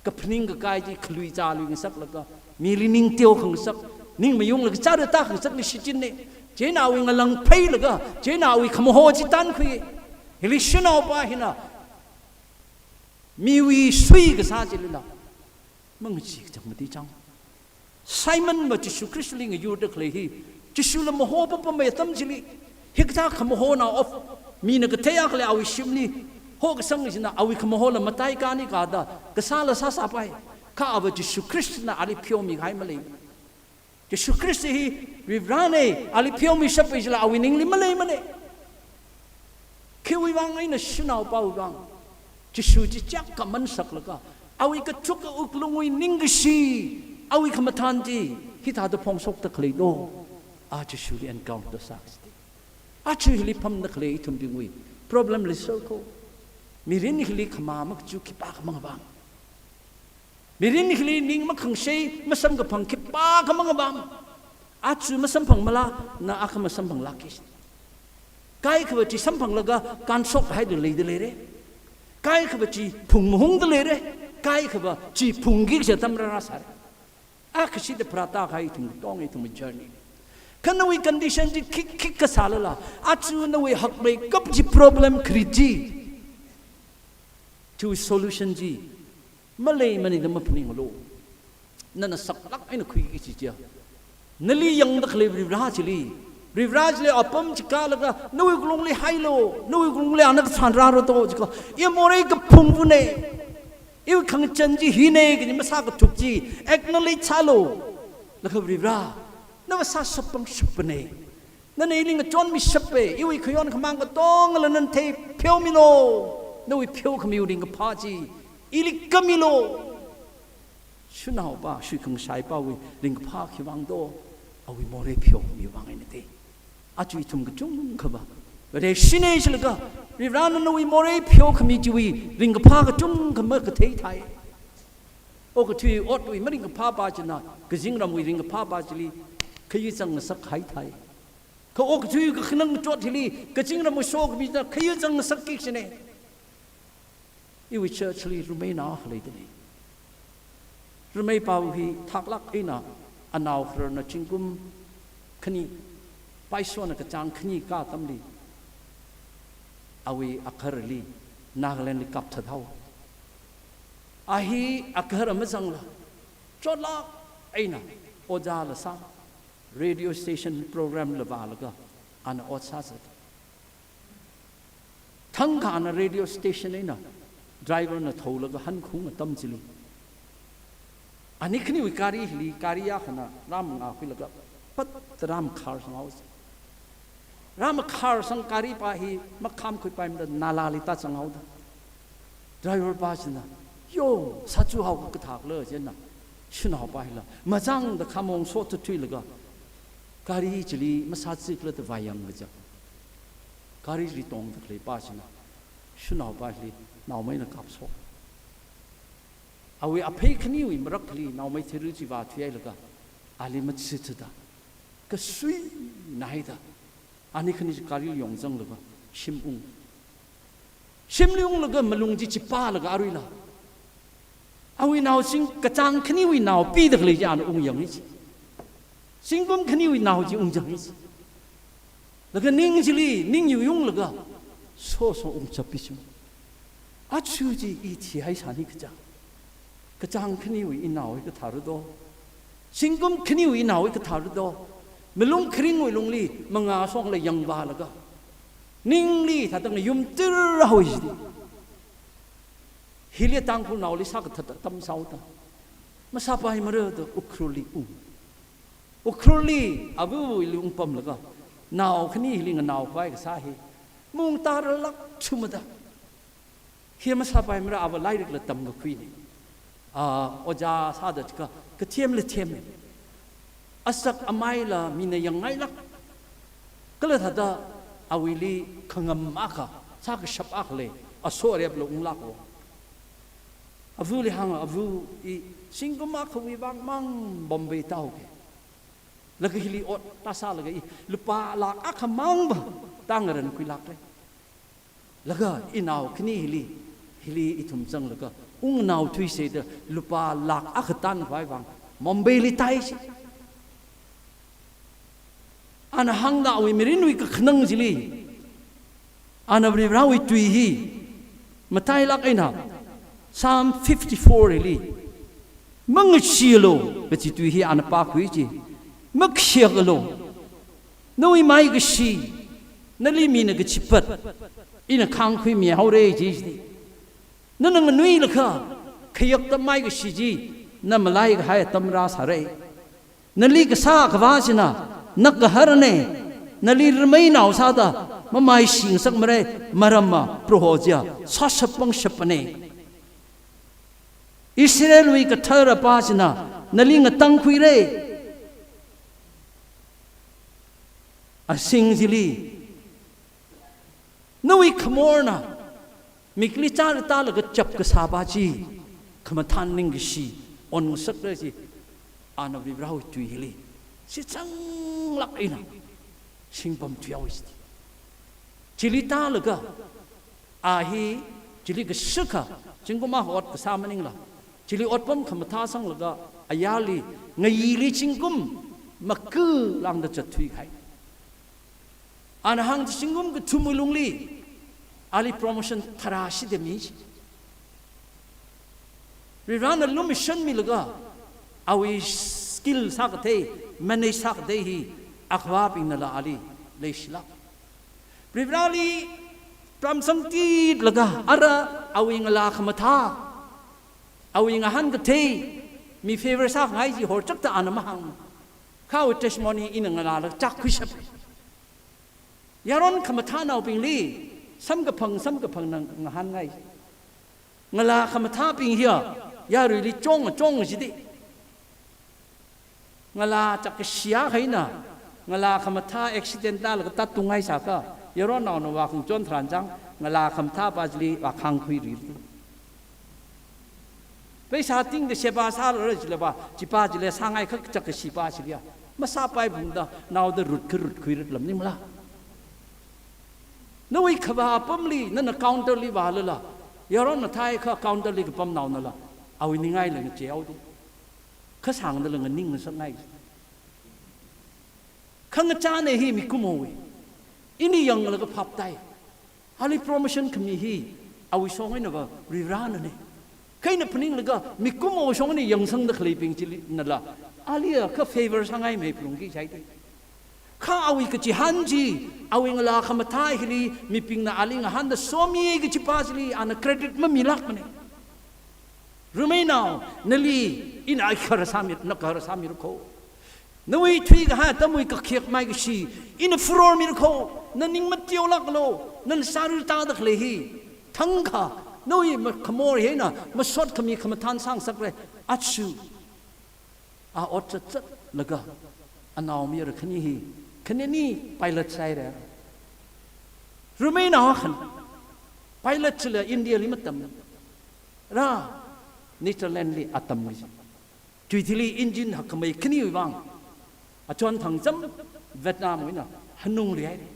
Kaphaning kakai chi khalui zālui ngasaklaga, mili ning teokhangasak, ning mayunglaga chara tākhangasakli shichinna. Chieina awui ngalang pheilaga, chieina awui khamaho chi tānkhui. Hili shanaopā hina miwui sui kasā chilila mangachee kachang mati chang. Simonva Jishu Khristali ngayurda khalei hi, Jishula maho papamei atam chili, hikathā khamahona of, mina kathei akha lei awui shimli, hokasang china awui khamahola mataikāni kada, kasāla sāsāpai, kha ava Jishu Khristana ali pheomikahai malei. Jishu Khrista hi Varivarana, ali pheomishappai chila awui ningli maleimana. Khiwui vang eina shanaopāwui vang Jishu chi chiyākha aman saklaga, awui kathuka wuklungwui ningkashi, awui khamathān chi hithāda phongshokda khalei do? A Jishuli encounter sā kachida. Aja hili pamda khalei ithumbingwui problem li circle. Mirin hili khama makachu khipākha mangavang. Mirin hili ning makhangsei masamkaphang khipākha mangavang. Aja masamphangmala, na akha masamphanglāka. Kaikhava chi samphanglaga kanshok haida leida leira. Kaikhava chi phung mahungda leira. Kaikhava chi phungki kachi atam rāra sāra. Akhashida pharātākahai ithum katonga ithum journey. Kha nawui condition chi khik khikha sālala, aja nawui hakmeikap chi problem kharit chi, chiwui solution chi maleimana da maphaninglu. Nana saklāk eina khuiki kachi chiya, nali yangda khalei Varivara chili, Varivara chili apam chi kālaga, nawui wuklungli hailu, nawui wuklungli ana kasān rāra do jikha, i morei kaphungvana, iwui khangachān chi hina kaji masākathuk chi acknowledge sālu. Laga Varivara, nava sāshap pangshapana. Nana ili ngachonmishapa, iwui khayon khamāng katongala nana theipheomilu. Nawui pheokhamiwui ringkaphā chi ili kamilu. Shanaopā, shuikhangashaipāwui ringkaphā khiwui vang do? Awui morei pheokhamiwui vang eina te. Aja ithum kachungkhava, Vareshina jilaga, Varivarana nawui morei pheokhami chiwui ringkaphā kachungkha makathei thai. Okathui otwui maringkaphā pa china, kazingramwui ringkaphā pa chili khayui zang ngasak hai thai. Kha okathui kakhanang kachot hili, kazingramwui sokhami china khayui zang ngasakki kachina. Iwui church li rumeina akha leidalei. Rumeipao hi thaklāk eina anao khararna zingkum khani, paisona kachāng khani kā atamli, awui agaharali Nagaland li kapthat haowa. A hi agahara mazangla, chotlāk eina ojāla sā, radio station program la vālaga ana ot sāzat. Thangkha ana radio station eina driver na tholaga hankhaung atam chili, ani khaniwui gari hili, gari akhana rāmangā khuilaga pat rāmakhar sanghaowa. Rāmakhar sang gari pa hi makhamkhuipaimada nalali tāzanghaoda, driver pa china, "Yo, sāchuhao kathākhala?" china, shanao pa hila mazangda khamong sothathuilaga, gari chili masāchikhala da vāyang kaja, gari chili tongda khalei pa china shanao pa hili naomeina kapsho. Awui aphei khaniwui marakhali naomei theiru chi vāthuihailaga, ali machithada, kasui nahaida, ani khani chi gari yongzanglaga shim ung. Shimli unglaga malung chi chipālaga aruila, awui nao zing kachāng khaniwui nao pida khalei chi ana ungyangi chi. Zingkum khaniwui nao chi ungyangi chi. Laga ning chili, ning yuiyunglaga, soso ungchappi chi. Aja chi i thihaisāni kaja, kachāng khaniwui inao hi kathāra do? Zingkum khaniwui inao hi kathāra do? Malung kharingwui lungli mangā shongla yangvālaga, ningli thāda ngayumtir haowa jidi. Hili Tangkhulnaoli sākathat atam sāhaoda, masāpaimara da Ukhrulli ung. Ukhrulli avawuili ungpamlaga, nao khani hili nganaokhavai kasā hi maungtārarlāk thumada, hi masāpaimara, ava lairikla tamkakhuina. A, ojā sāda chikha, kathemla thema. Asak amaila mina yangngailāk. Kala thāda awuili khangam akha, sākashap akha lei, aso arepla unglākhaowa. Avali hānga, ava, i zingkum akhawui vang mang Bombay tāhaoki. Laga hili ot tāsālaga i lupā lakh akhamangva tāngarankhuilākra. Laga inao khani hili, hili ithum zanglaga, ungnaothuisa da lupā lakh akha tānkhavai vang Mumbai li tāi chi. Ana hāngda awui mirinwui kakhanang chili, ana Varivarawui tui hi matailāk eina, Psalm fifty-four li, "Mangashialu" kachi tui hi ana pākhui chi, "Makhayaklalu, nawui maikashi, nali mina kachipat, ina khāngkhuimihaora" ji chi. Nana nganuilakha, khayakta maikashi chi na malaikahai atam rāsāra. Nali kasā Akhava china nagaharana, nali rameinao sāda mamaishingasakmara, maramva Proho chiya sāshap pangshapana. Israelwui Kathara pa china nali ngatangkhuira. Asing chili, nawui khamorna mikli chara tālaga chap kasā pa chi, khamathān ningkashi onngasakra chi, ana Varivarawui tui hili shichanglāk eina singpamthuihaowa chi. Chili tālaga, a hi chili kashakha, zingkum akha ot kasā maningla, chili otpam khamathā sanglaga, ayarli, ngayili zingkum maku lāngda zatthuikahai. Ana hāng chi zingkum kathumwui lungli, ali promotion tharāshida mi chi. Varivarana lumashanmilaga, awui skill sākathei, manage sākathei hi, Akhavabingnala ali leishilāk. Varivarali pamsangtitlaga, ara awui ngalā khamathā, awui ngahānkathei, mi favour sākhangai chi horchakta ana mahāng. Kha awui testimony ina ngalāla chākkhuishap. Yaron khamathānaobingli samkaphang samkaphangna ngahānngai. Ngalā khamathābing hiya yaruili chong chong jida. Ngalā chākkashiya khaina, Ngalā khamathā accident tālaga tat tungngai sākha, yaronnaona vākhang chon tharan chang, ngalā khamathā pa chili vākhang khuiri. Paisa tingda sheba sāra chila pa, chi pa chila sāngai khak chak kashi pa chili ya. Masāpai phungda, naoda rut kha rut khuirat lam maningla. Nawui khavā apamli, nana counter li vālala, yaronna thāi kha counter li kapam naonala, awui ningai la ngacheaodi. Kha sāngdala nganing ngasakngai. Khangachāna hi mikumowui. Ini yanglaga phaptai. Ali promotion khami hi awui shong eina va Varivarana ne. Kha ina phaninglaga mikumo shong eina yangsangda khaleibing chilinala, aliya kha favor sāngai mei phalungki chai te. Kha awui kachihān chi, awui ngalā khamathā hili mibingna ali ngahānda somi kachi pa chili ana credit mamilākmane. Rumeinaonali, ina ai khara sāmi, na khara sāmirakho. Nawui thuikahai atamwui kakhek maikashi, ina furor mirakho, na ning mateolāklo, nana sāri tāda khalei hi. Thangkha, nawui ma-, khamor hi eina, masot khami khamathān sāngasakra, achu. A ot chatchatlaga, anaomayara khani hi, khanini pilot sāhaira. Rumeinaowa khan, pilot chila India li matam, ra, Netherlands li atam chi. Tui thili engine hakkhamei khaniwui vang, achon thangcham Vietnam wui eina hanungli haira.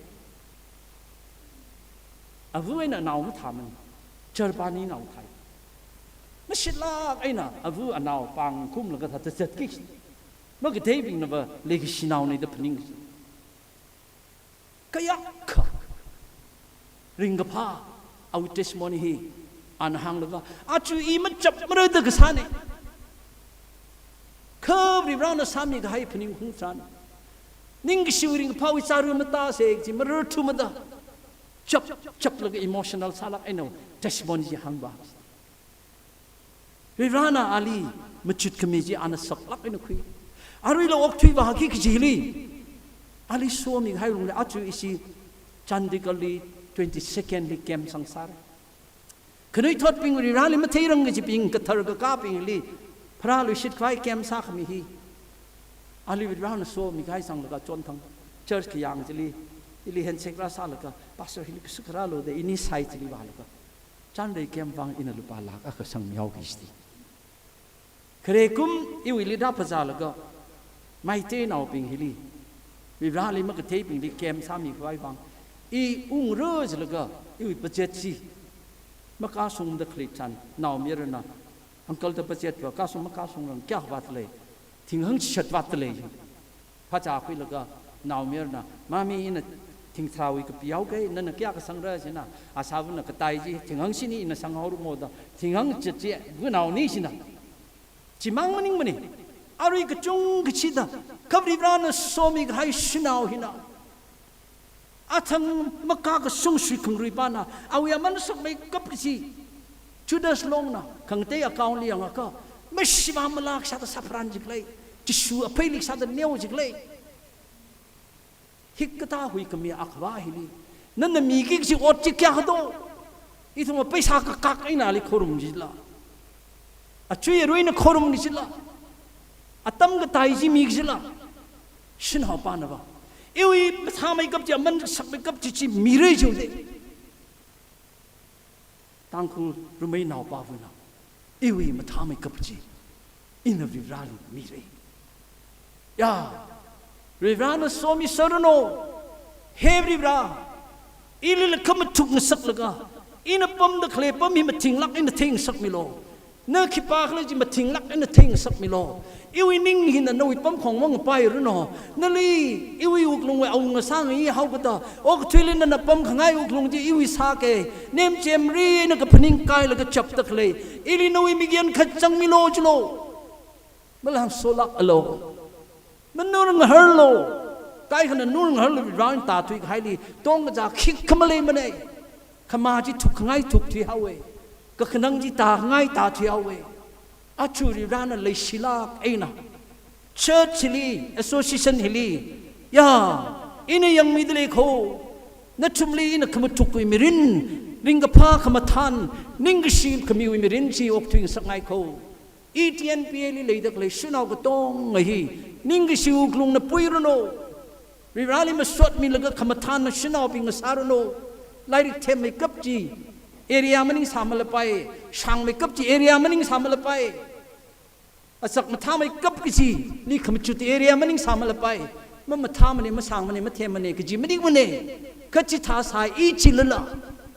Ava eina anao mathāmana, Germany nao thāi. Mashitlāk eina ava anao pāngkhumlaga thāda zatki. Makatheibingna va leikashinao ne da phaningki. Kayākha ringkaphā awui testimony hi ana hānglaga, achu i machapmara da kasāne. Kha Varivarana sāmikahai phaningungchan. Ningkashiwui ringkaphāwui chāra matāse chi mararthumada. Chap, chaplaga emotional sālāk eina testimony chi hāngva. Varivarana ali machut khami chi ana saklāk eina khui. Aruila okthui vāki kajili, ali somikahai lungli achu ishi Chandigarh li twenty-second li camp sangsāra. Khanuithotbing Varivarali matheirang kachibing kathar kakābingli pharāluishit khavai camp sākhami hi. Ali Varivarana somikahai sanglaga chonthang church kayāng chili, ili handshake rāsālaga, Pastor hili kashuk kharālu da ini side chili vālaga, Chanrei camp vang ina lupā lakh akha sangmihaoki shiti. Khare kum iwuili da phazālaga, Meiteinaobing hili, Varivarali makatheibingli camp sāmikhavai vang, i ungra jilaga, iwui budget chi makāshungda khalei chan, naomayarana, uncle da budget va, kāshung makāshungrang kayākha vātlei, thinghang chishat vātlei. Phāchā khuilaga naomayarana, "Mami, ina thingtharāwui kapihaoke, nana kayākha sangra?" jina, asāvana, "Katai chi, thinghang shini ina sanghaorumo da, thinghang chat chi, vanaoni," jina. Chimang maningmane, arui kachungkha chida, kha Varivarana somikahai shanao hina. Athang makākashung shuikhangarui pana, awui aman sakmeikap chi. Judas Longna, khangatei account li yangakha, mashivā malak sāda sāpharan jikhalei, Jishu apheili sāda neo jikhalei. Hikathā huikhami akhavā hili, nana miki kachi ot chi kayākha do? Ithumva paisa kakak eina ali khorum jila, achui aruina khorum jila, atam katai chi mi jila, shanao pana va, iwui mathāmeikap chi, aman sakmeikap chi chi mira jiu de. Tangkhul Rumeinao pavana, iwui mathāmeikap chi ina Varivarali mira. Ya, Varivarana somiserranu. He Varivara, ilila khamathuk ngasaklaga, ina pamda khalei apam hi mathinglāk eina theingasakmilu. Na khipākhala chi mathinglāk eina theingasakmilu. Iwui ning hina nawui pamkhong mangapairanu. Nali iwui wuklungwui awunga sāngayi haokada, okathuili nana pamkhangai wuklung chi iwui sāke. Nemchemri eina kaphaning kailaga chapda khalei, ili nawui mikyan khat zangmilu jilu. Malangsolākalu. Manur ngaharlu. Kaikhana nur ngaharlu, Varivarana tāthuikahaili tongkazā khikha maleimane. Khamā chi thukkhangai thukthui haowe. Kakhanang chi tākhangai tāthui haowe. Aja Varivarana leishilāk eina, church hili, association hili, ya, ina yangmida lei kho. Nathumli ina khamathukwui mirin, ringkaphā khamathān, ningkashi khamiwui mirin chi okthui ngasakngai kho. E T N P A li leida khalei shanao katonga hi, ningkashi wuklungna puiranu. Varivarali masotmilaga khamathān nashinaobing ngasāranu. Lairik themmeikap chi area maning sāmalapai, shāngmeikap chi area maning sāmalapai. Azak mathāmeikap kachili khamachut area maning sāmalapai. Mamathāmane, masāngmane, mathemmane kaji maningmane. Kachithā sāi chilala,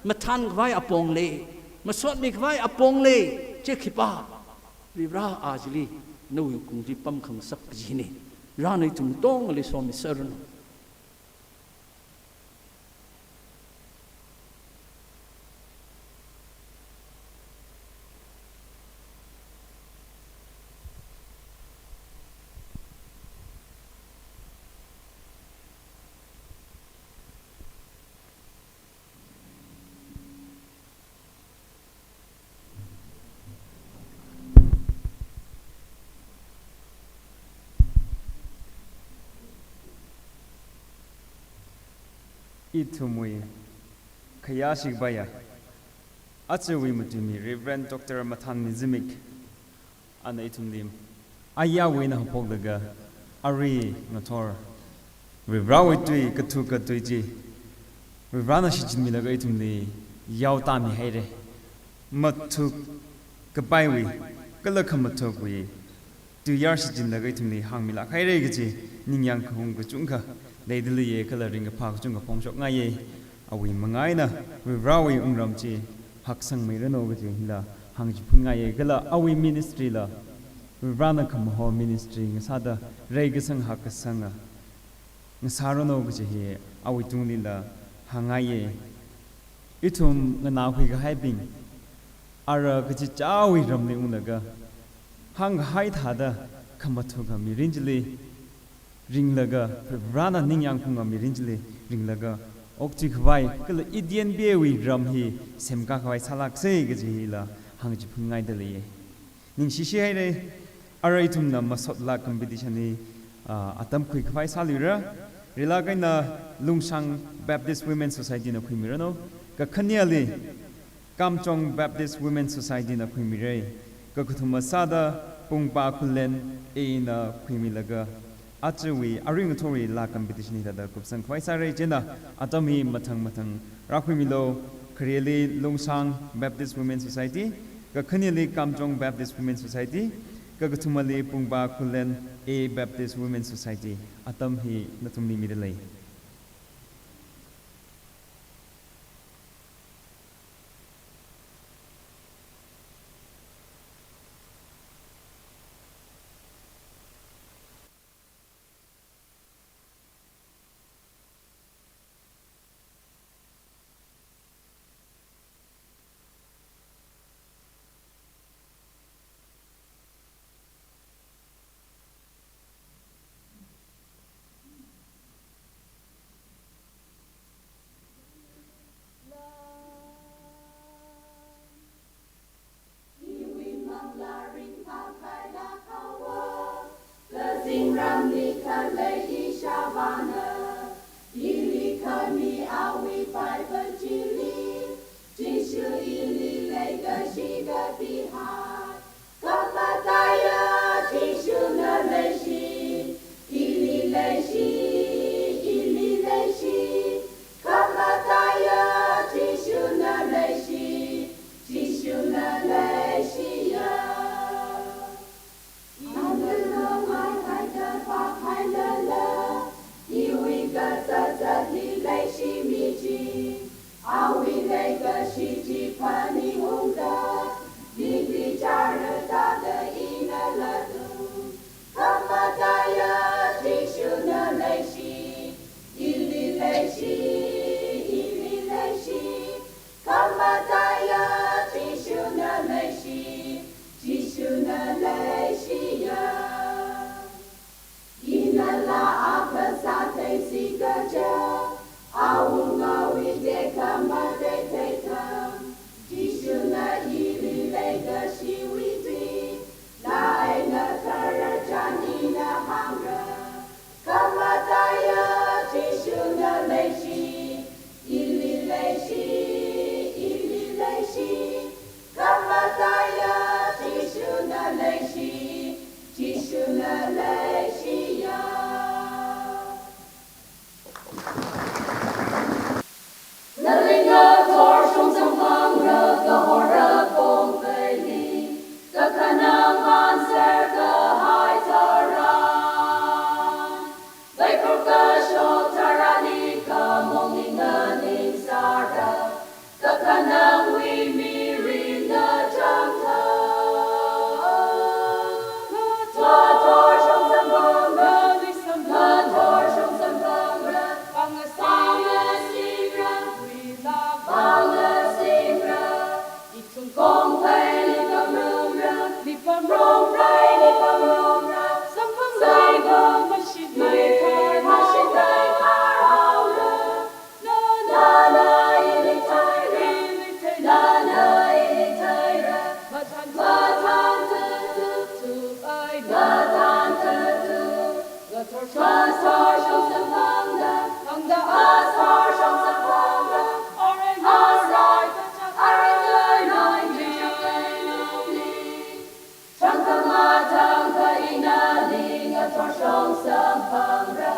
mathānkhavai apong lei, masotmikhavai apong lei, chi khipā? Varivara a chili nawui wuklungli pamkhangasak kajina. Varena ithum katongali somiserranu. Ithumwui khayāshi kapaiya, ajawui matuimi Reverend Doctor Mathangmi Zimik ana ithumli ayāwui eina haophoklaga, arui ngathor Varivarawui tui, kathu katui chi Varivarana shichinmilaga ithumli yaotāmihaira. Mathuk kapaiwui kala khamathukwui tuiyār shichinlaga ithumli hāngmilāk haira kaji ningyāng kahung kachungkha leidalei, kala ringkaphā kachungkha phongshokngaiya. Awui manga eina Varivarawui wungram chi haksangmeiranu kaji hila hāngchiphunngai, kala awui ministry la Varivarana khamaho ministry ngasāda reikasang hakkasanga ngasāranu kaji hi awui tungli la hāngngaiya. Ithum nganākhui kahaibing ara kachichāwui ramli unglaga, hāngkahai thāda khamathukha mirin chili ringlaga, Varena ningyāng kahunga mirin chili ringlaga, okthuikhavai kala I D N B A wui ram hi semkakhavai sālāksa kaji hila hāngchiphunngaidalei. Ningshishi haira, ara ithumna masot laa competition hi, ah, atam khuikhavai sāluira. Rilāk eina Lungshang Baptist Women Society na khuimiranu. Kakhaneli Kamjong Baptist Women Society na khuimira. Kakathuma sāda Pungpa Khullen A na khuimilaga, ajawui arui ngathorwui laa competition hi thāda kupsangkhavai sāra. Chieina atam hi mathang mathang rākhuimilu. Khareli Lungshang Baptist Women Society, kakhaneli Kamjong Baptist Women Society, kakathumali Pungpa Khullen A Baptist Women Society. Atam hi nathumli midalei. Kanangwui mirinna changtha. Ngathor shong samphangra, ngathor shong samphangra, ngathor shong samphangra, pāng ngasingra, pāng ngasingra, pāng ngasingra. Ithum kongphei lipam rungra, lipam rongphei, lipam rungra, samphang, samphang mashitmei, mashitmei kharhaora. Nana ili theira, ili theira, nana ili theira, mathān, mathān tutu, tupai, mathān tutu. Ngathor shong, ngathor shong samphangra, pāngda ngathor shong samphangra, arai, arai, arai, arai, arai, arai. Changkha mathangkha inali ngathor shong samphangra,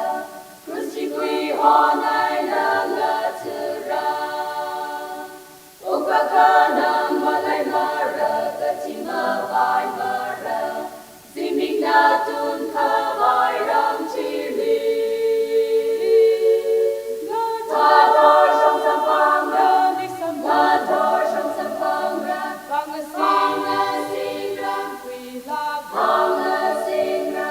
krush chi khuihon eina ngathara. Ukpa khanang maleimara, kathi mapaimara, zimikna tunkhavai ram chili. Ngathor shong samphangra, ngathor shong samphangra, pāng ngasingra, pāng ngasingra, pāng ngasingra.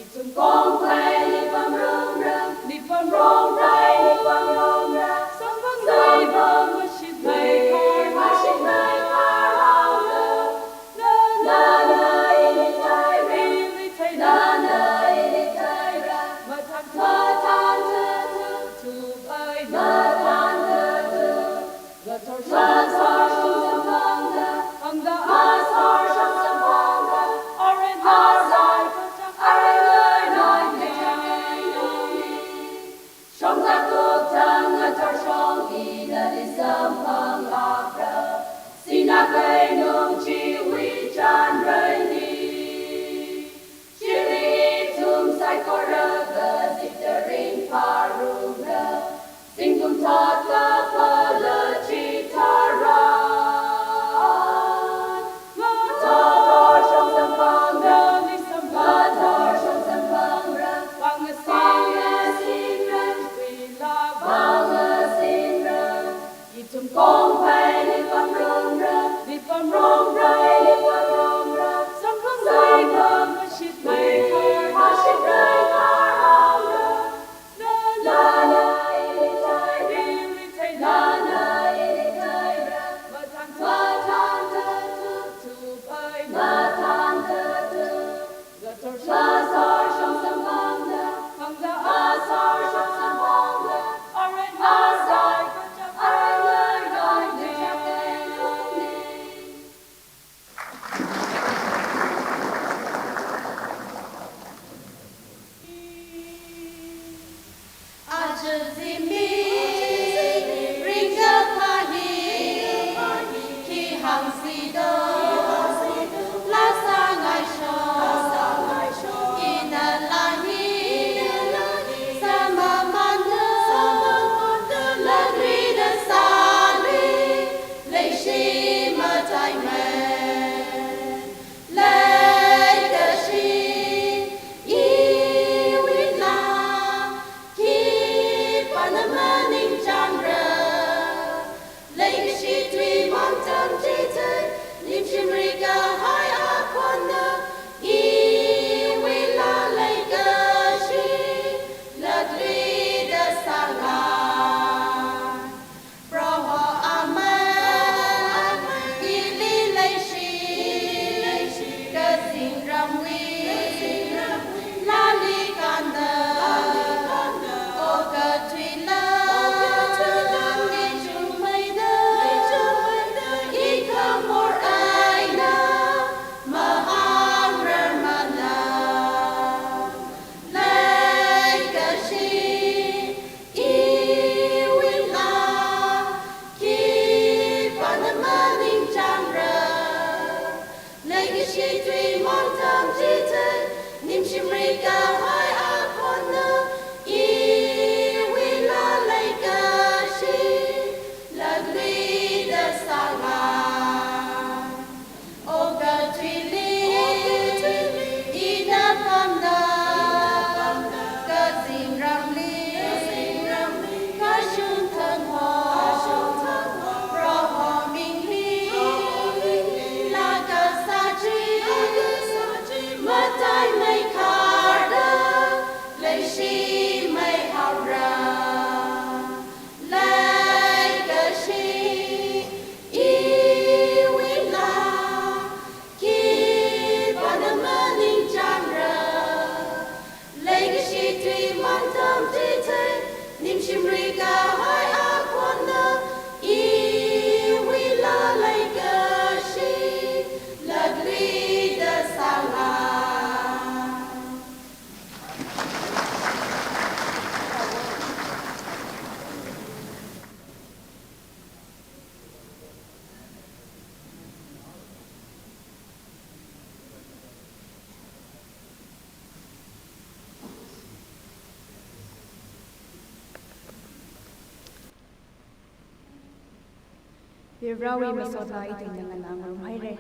Ithum kongphei lipam rungra, lipam rongphei, lipam rungra, samphang, samphang mashitmei, mashitmei kharhaora. Nana ili theira, ili theira, nana ili theira, mathān, mathān tutu, tupai, mathān tutu. Ngathor shong, ngathor shong samphangra, pāngda ngathor shong samphangra, arai, arai, arai, arai, arai. Shongza kuptang ngathor shong inali samphang apra, sinā keinung chiwui chānraili. Chili ithum saikora kazipta ringphārumra, zingkum thot kapala chitharan. Ngathor shong samphangra, ngathor shong samphangra, pāng ngasingra, pāng ngasingra, pāng ngasingra. Ithum kongphei lipam rungra, lipam rongphei, lipam rungra, samphang, samphang mashitmei, mashitmei kharhaora. Nana ili theira, ili theira, nana ili theira, mathān, mathān tutu, tupai, mathān tutu. Ngathor shong, ngathor shong samphangra, pāngda ngathor shong samphangra, arai, arai, arai, arai. Aja zimik ringkaphā hi, khi hāngsi do, lāsāngaisho, inala hi, samamāna, lākrida sāli, leishi mataimei. Leikashi iwui laa, khipāna man Mantam chithei, nimshimri kahai akhonna, iwui laa leikashi, latluida sāngai. Varivarāwui masotla ithumna nganāngarumhaira.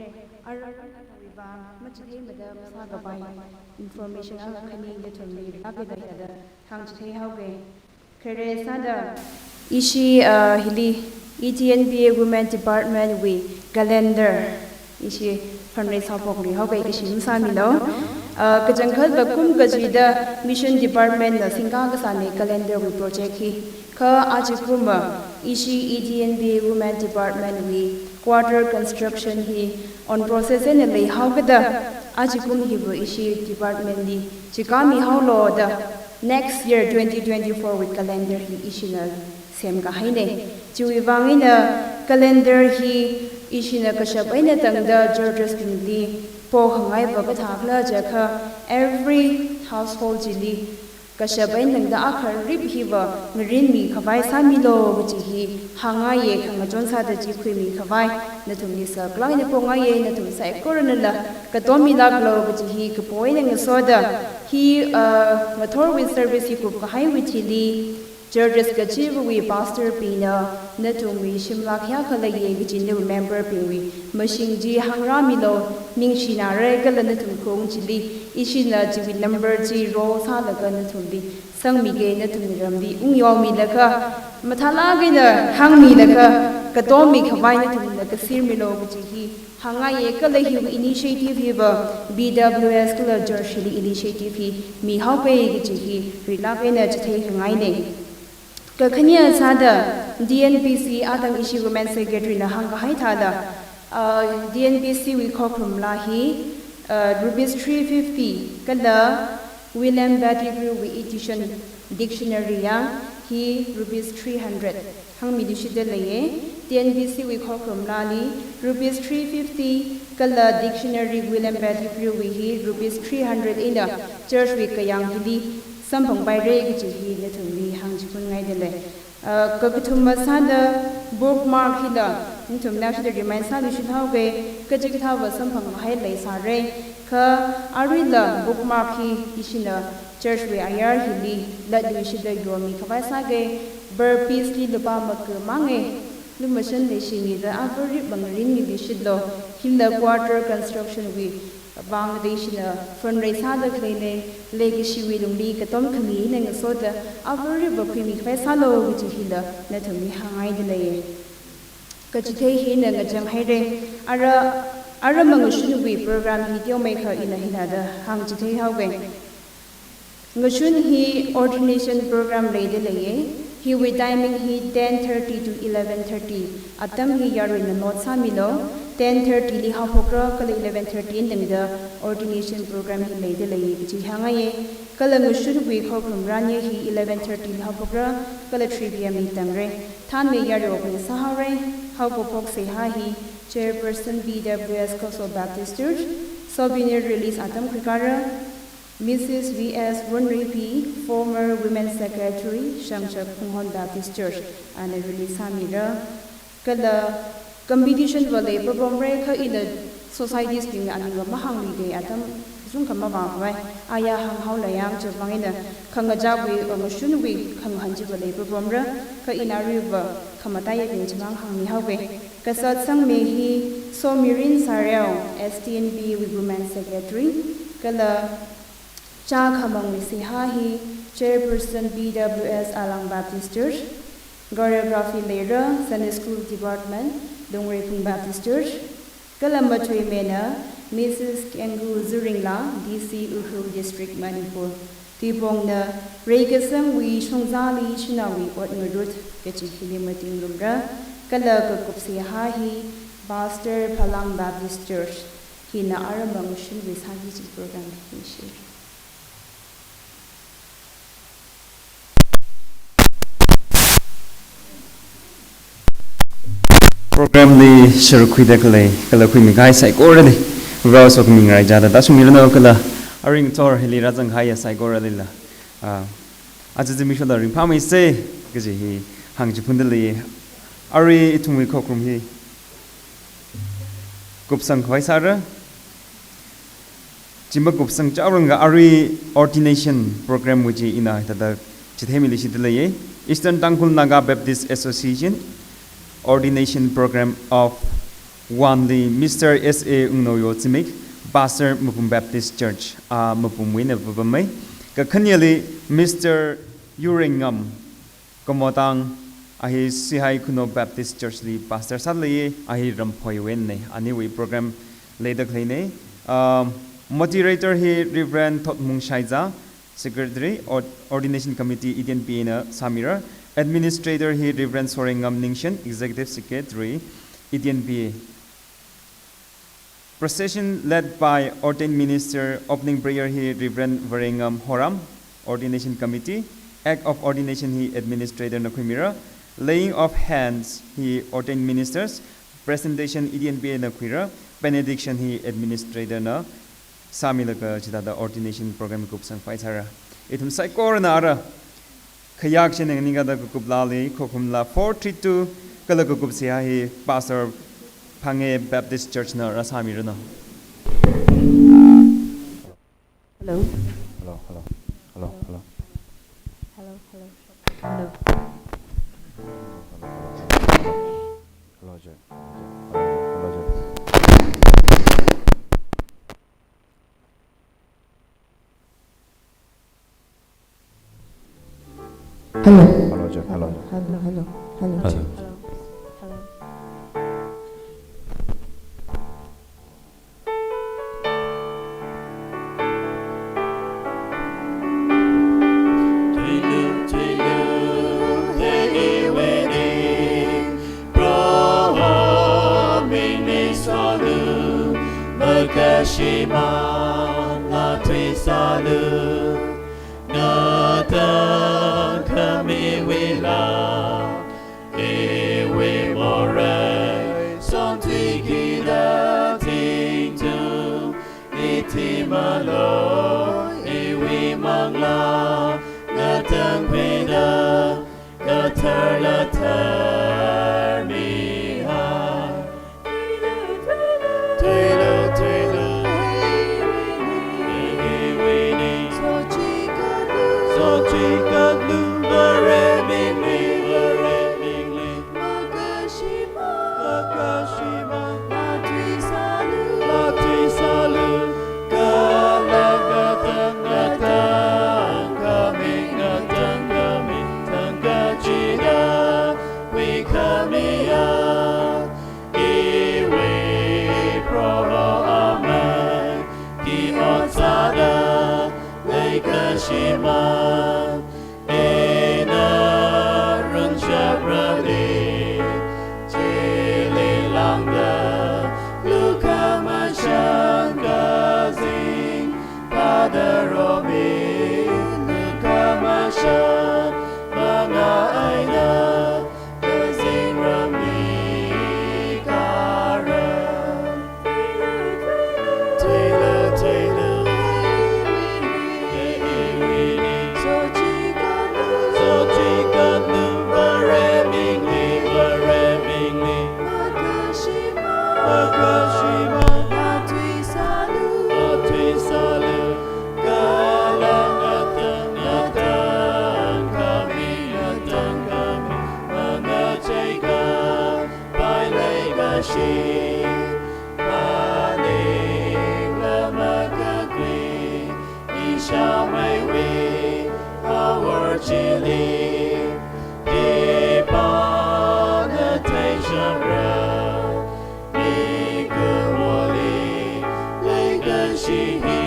Arui vang machitheimada masākapai information akha khani nathumli rākida hithāda hāngchitheihaoga. Khare sāda ishi, ah, hili E T N B A Women Department wui calendar ishi fundraise haophokluihaoga kashi masāmilu. Ah, kachangkhatva kum kachida Mission Department na singkā kasāna calendar wui project hi. Kha ajakumva ishi E T N B A Women Department wui quarter construction hi on process eina leihaokida, ajakum hiva ishi department li chikāmihaolu da next year twenty twenty-four wui calendar hi ishina semkahaina. Chiwui vang eina calendar hi ishina kashap eina tangda churches bingli pokhangaiva kathākhala jiakha every household chili kashap eina tangda akharip hiva ngarinmi khavai sāmilu kaji hi hāngngaiya, khangachon sāda chi khuimi khavai nathumli saklāk eina pongaiya, nathum saikoranala katom milāklu kaji hi kapo eina ngasoda hi, ah, ngathorwui service hi kupkahaiwui thili churches kachivawui pastor bingna nathumwui shimlāk hiyākha leiya kaji nawui member bingwui mashing chi hāngrāmilu, ningshinara kala nathum khong chili ishina chiwui number chi roll sālaga nathumli sangmiga, nathumwui ramli ungyaomilaga mathālāk eina hāngmilaga katommi khavai nathumna kasirmilu kaji hi hāngngaiya. Kala hiwui initiative hiva B W S kala church hili initiative hi mihaopai kaji hi rilāk eina chitheikhangaina. Kakhane sāda D N B C atang ishi Women Secretary na hāngkahai thāda, ah, D N B C wui khokharumla hi, ah, rupees three fifty kala William Pettigrew wui edition dictionary ya hi rupees three hundred hāngmiluishitda leiya. D N B C wui khokharumlali rupees three fifty kala dictionary William Pettigrew wui hi rupees three hundred eina church wui kayāng hili samphangpaira kaji hi nathumli hāngchikunngaida lei. Ah, kakathuma sāda bookmark hila nathumna shida remind sāluishithaoga, kachikathāva samphangkahai leisāra. Kha aruila bookmark hi ishina church wui ayar hili latluishitda yormi khavai sāga, per piece li lupā maga manga, lumashan leishimida avaripva ngarinmiluishitlu. Hila quarter construction wui vang da ishina fundraise sāda khaleina, leikashiwui lungli katom khami eina ngasoda avaripva khuimi khavai sālu kaji hila nathumli hāngngaida leiya. Kachithei hi ina ngachang haira. Ara, ara mangashunwui program hi teomeikha ina hithāda hāngchitheihaoga. Ngashun hi ordination program leida leiya. Hiwui timing hi ten thirty to eleven thirty. Atam hi yaruina note sāmilu. Ten thirty li haophokra kala eleven thirty eina tangda ordination program hi leida leiya kaji hāngngaiya. Kala ngashunwui khokharum ranya hi eleven thirty li haophokra kala three P M li tangra. Thānmei yaruina sāhaora. Haokaphok seihā hi Chairperson B W S Koso Baptist Church, souvenir release atam khuikara, Missus V S Wunreipi, former Women Secretary, Shangshak Khunghon Baptist Church, ana release sāmira. Kala competition va leipapamra, kha ina societies bing aming va mahāngluida atam kachungkha mavāvai. Aya hānghaola yang chiwui vang eina khangachāwui, ngashunwui khangahān chi va leipapamra, kha ina aruiva khamataiya bing chimang hāngmihaoga. Kasat sangmei hi Somirin Sareo, S T N B wui Women Secretary, kala chākhamangwui seihā hi Chairperson B W S Alang Baptist Church, choreography leira Sunday School Department, Lungreiphung Baptist Church, kala mathuimeina Missus Kengu Zuringla, D C Ukhrul District, Manipur. Tuipongna reikasangwui shongzali shanaowui ot ngarut kaji hili matingrumra, kala kakup seihā hi Pastor Phalang Baptist Church. Hina ara mangashunwui sāki kaji program hi shi. Program li sharuk khuida khalei, kala khuimi kahai saikorali, Proho sokhami ngaraichāda tāshungmiranu kala, aring thor hili rāzang kahaiya saikoralila, ah, aja zimikshola ringphāmeisa kaji hi hāngchiphundalei. Arui ithumwui khokharum hi kupsang khavai sāra. Chi makupsang chaoranga arui ordination program wui chi ina hithāda chitheimilui shidalei. Eastern Tangkhul Naga Baptist Association Ordination Program of one li Mister S A Wungnaoyo Zimik, Pastor Mapum Baptist Church, ah, Mapumwui eina vāpammei. Kakhaneli Mister Yurengam Kamotang, a hi Sihai Khunou Baptist Church li pastor sālei, a hi Ramphoiwui einei, aniwui program leida khaleina. Um, moderator hi Reverend Thotmung Shaiza, Secretary, Ord-, Ordination Committee E D N P A na sāmira. Administrator hi Reverend Sorengam Ningshen, Executive Secretary, E D N P A. Procession led by ordained minister, opening prayer hi Reverend Varengam Horam, Ordination Committee, Act of Ordination hi administrator na khuimira, laying of hands hi ordained ministers, presentation E D N P A na khuira, benediction hi administrator na sāmilaga chithāda ordination program kupsang khavai sāra. Ithum saikorana ara khayākashina nganingkada kakup lali, khokharum la four three two, kala kakup seihā hi Pastor Phangye Baptist Church na rāsāmiranu. Hello. Hello, hello. Hello, hello. Hello, hello. Hello. Hello, Jay. Hello, Jay. Hello. Hello, Jack. Hello. Hello, hello, hello, Jack. Hello. Proho ming mi solu, makashima ngatui solu, ngatang khamiwuila, iwui morei, sontui kida tingtung, ithumwui malo, iwui manglā, ngatang pida, kathar lathar mihai. Tuilu, tuilu, iwini, sochikatlu, sochikatlu, varemingli, varemingli, makashima, makashima, ngatui solu, ngatui solu, kala ngatang, ngatang khami, ngatang khami, tangkachida, wui khamiya, iwui Proho amei, khi ot sāda, leikashima, ina run chaprali, chili lāngda, lukhamashan kazing, Father Robi, lukhamashan, manga eina, kazing ramli kara. Tuilu, tuilu, iwini, sochikatlu, sochikatlu, varemingli, varemingli, makashima, makashima, ngatui solu, ngatui solu, kala ngatang, ngatang khami, ngatang khami, mangacheika, pai leikashi, maningla makakhui, ishāmeiwui awor chili, ipana theishapra, mikumoli, leikashi hi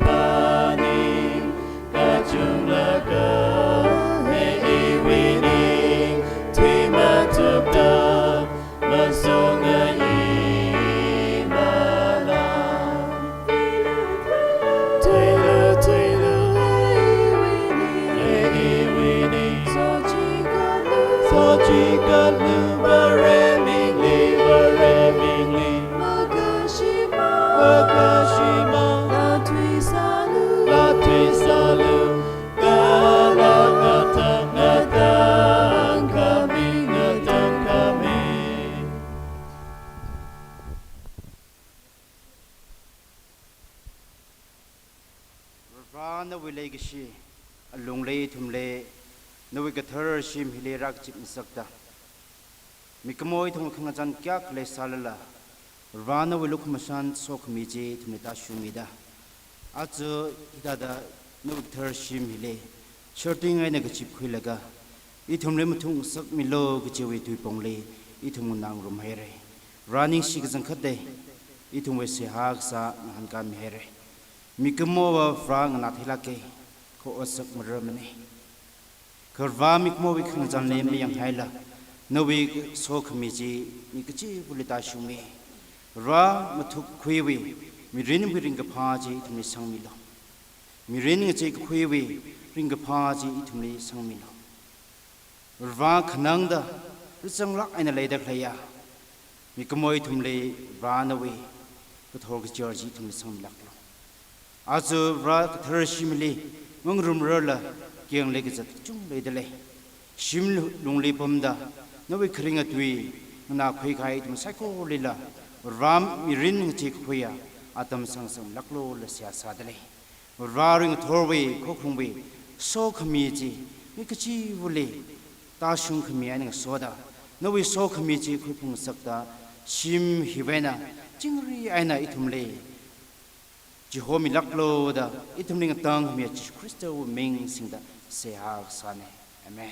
pāning, kachunglaga, he iwini, tui matukda, masunga imala. Tuilu, tuilu, iwini, iwini, sochikatlu, sochikatlu, varemingli, Ungli ithumli, nawui kathara shim hili rākazip ngasakta. Mikumo ithum khangazan kayākha leisālala, Varivara nawui lukhamashan sokhami chi ithumli tāshungmida. Aja hithāda nawui kathara shim hili, sharting eina kazipkhuilaga, ithumli mathung ngasakmilu kajiwui tuipongli, ithum nganāngarumhaira. Varivara ningshi kachangkhatta, ithumwui seihā kasā ngahānkāmihaira. Mikumova Varivara nganātheilāka, kha otsak mararmana. Kha Varivara mikumowui khangazanli mayanghaila, nawui sokhami chi mi kachivali tāshungmi. Varivara mathukkhuiwui, mirinwui ringkaphā chi ithumli sangmilu. Mirin ngacheikakhuiwui ringkaphā chi ithumli sangmilu. Varivara khanangda, rizanglāk eina leida khaleiya mikumo ithumli Varivara nawui kathor kachor chi ithumli sangmilāklu. Aja Varivara kathara shimli ngarumrarla, kayāngli kazat kachungkha leidalei. Shimlungli pamda, nawui kharinga tui nganākhui kahai ithum saikoralila, Varivara mirin ngacheikakhuiya atam sangsangmilāklu da seihā sādalei. Varivara ringathorwui, khokharungwui sokhami chi mi kachivali tāshungkhami eina ngasoda, nawui sokhami chi khuiphung ngasakta, shim hiwui eina chingri eina ithumli chihomilāklu da, ithumli ngatangkhami Jishu Khristawui ming singda seihā kasāna. Amen.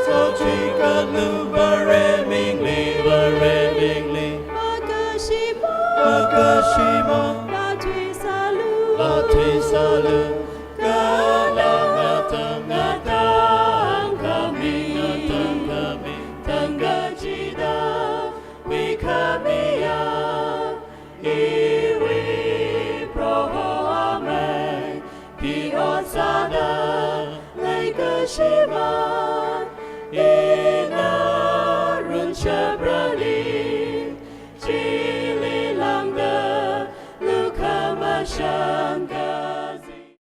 Sochikatlu, Vare mingli, Vare mingli. Makashima, Makashima. Lathuisālu, Lathuisālu. Kala ngatang, ngatangkhami, ngatangkhami. Thangkachida huikhamiya iwui Proho Amei, phi ot sāda leikashima.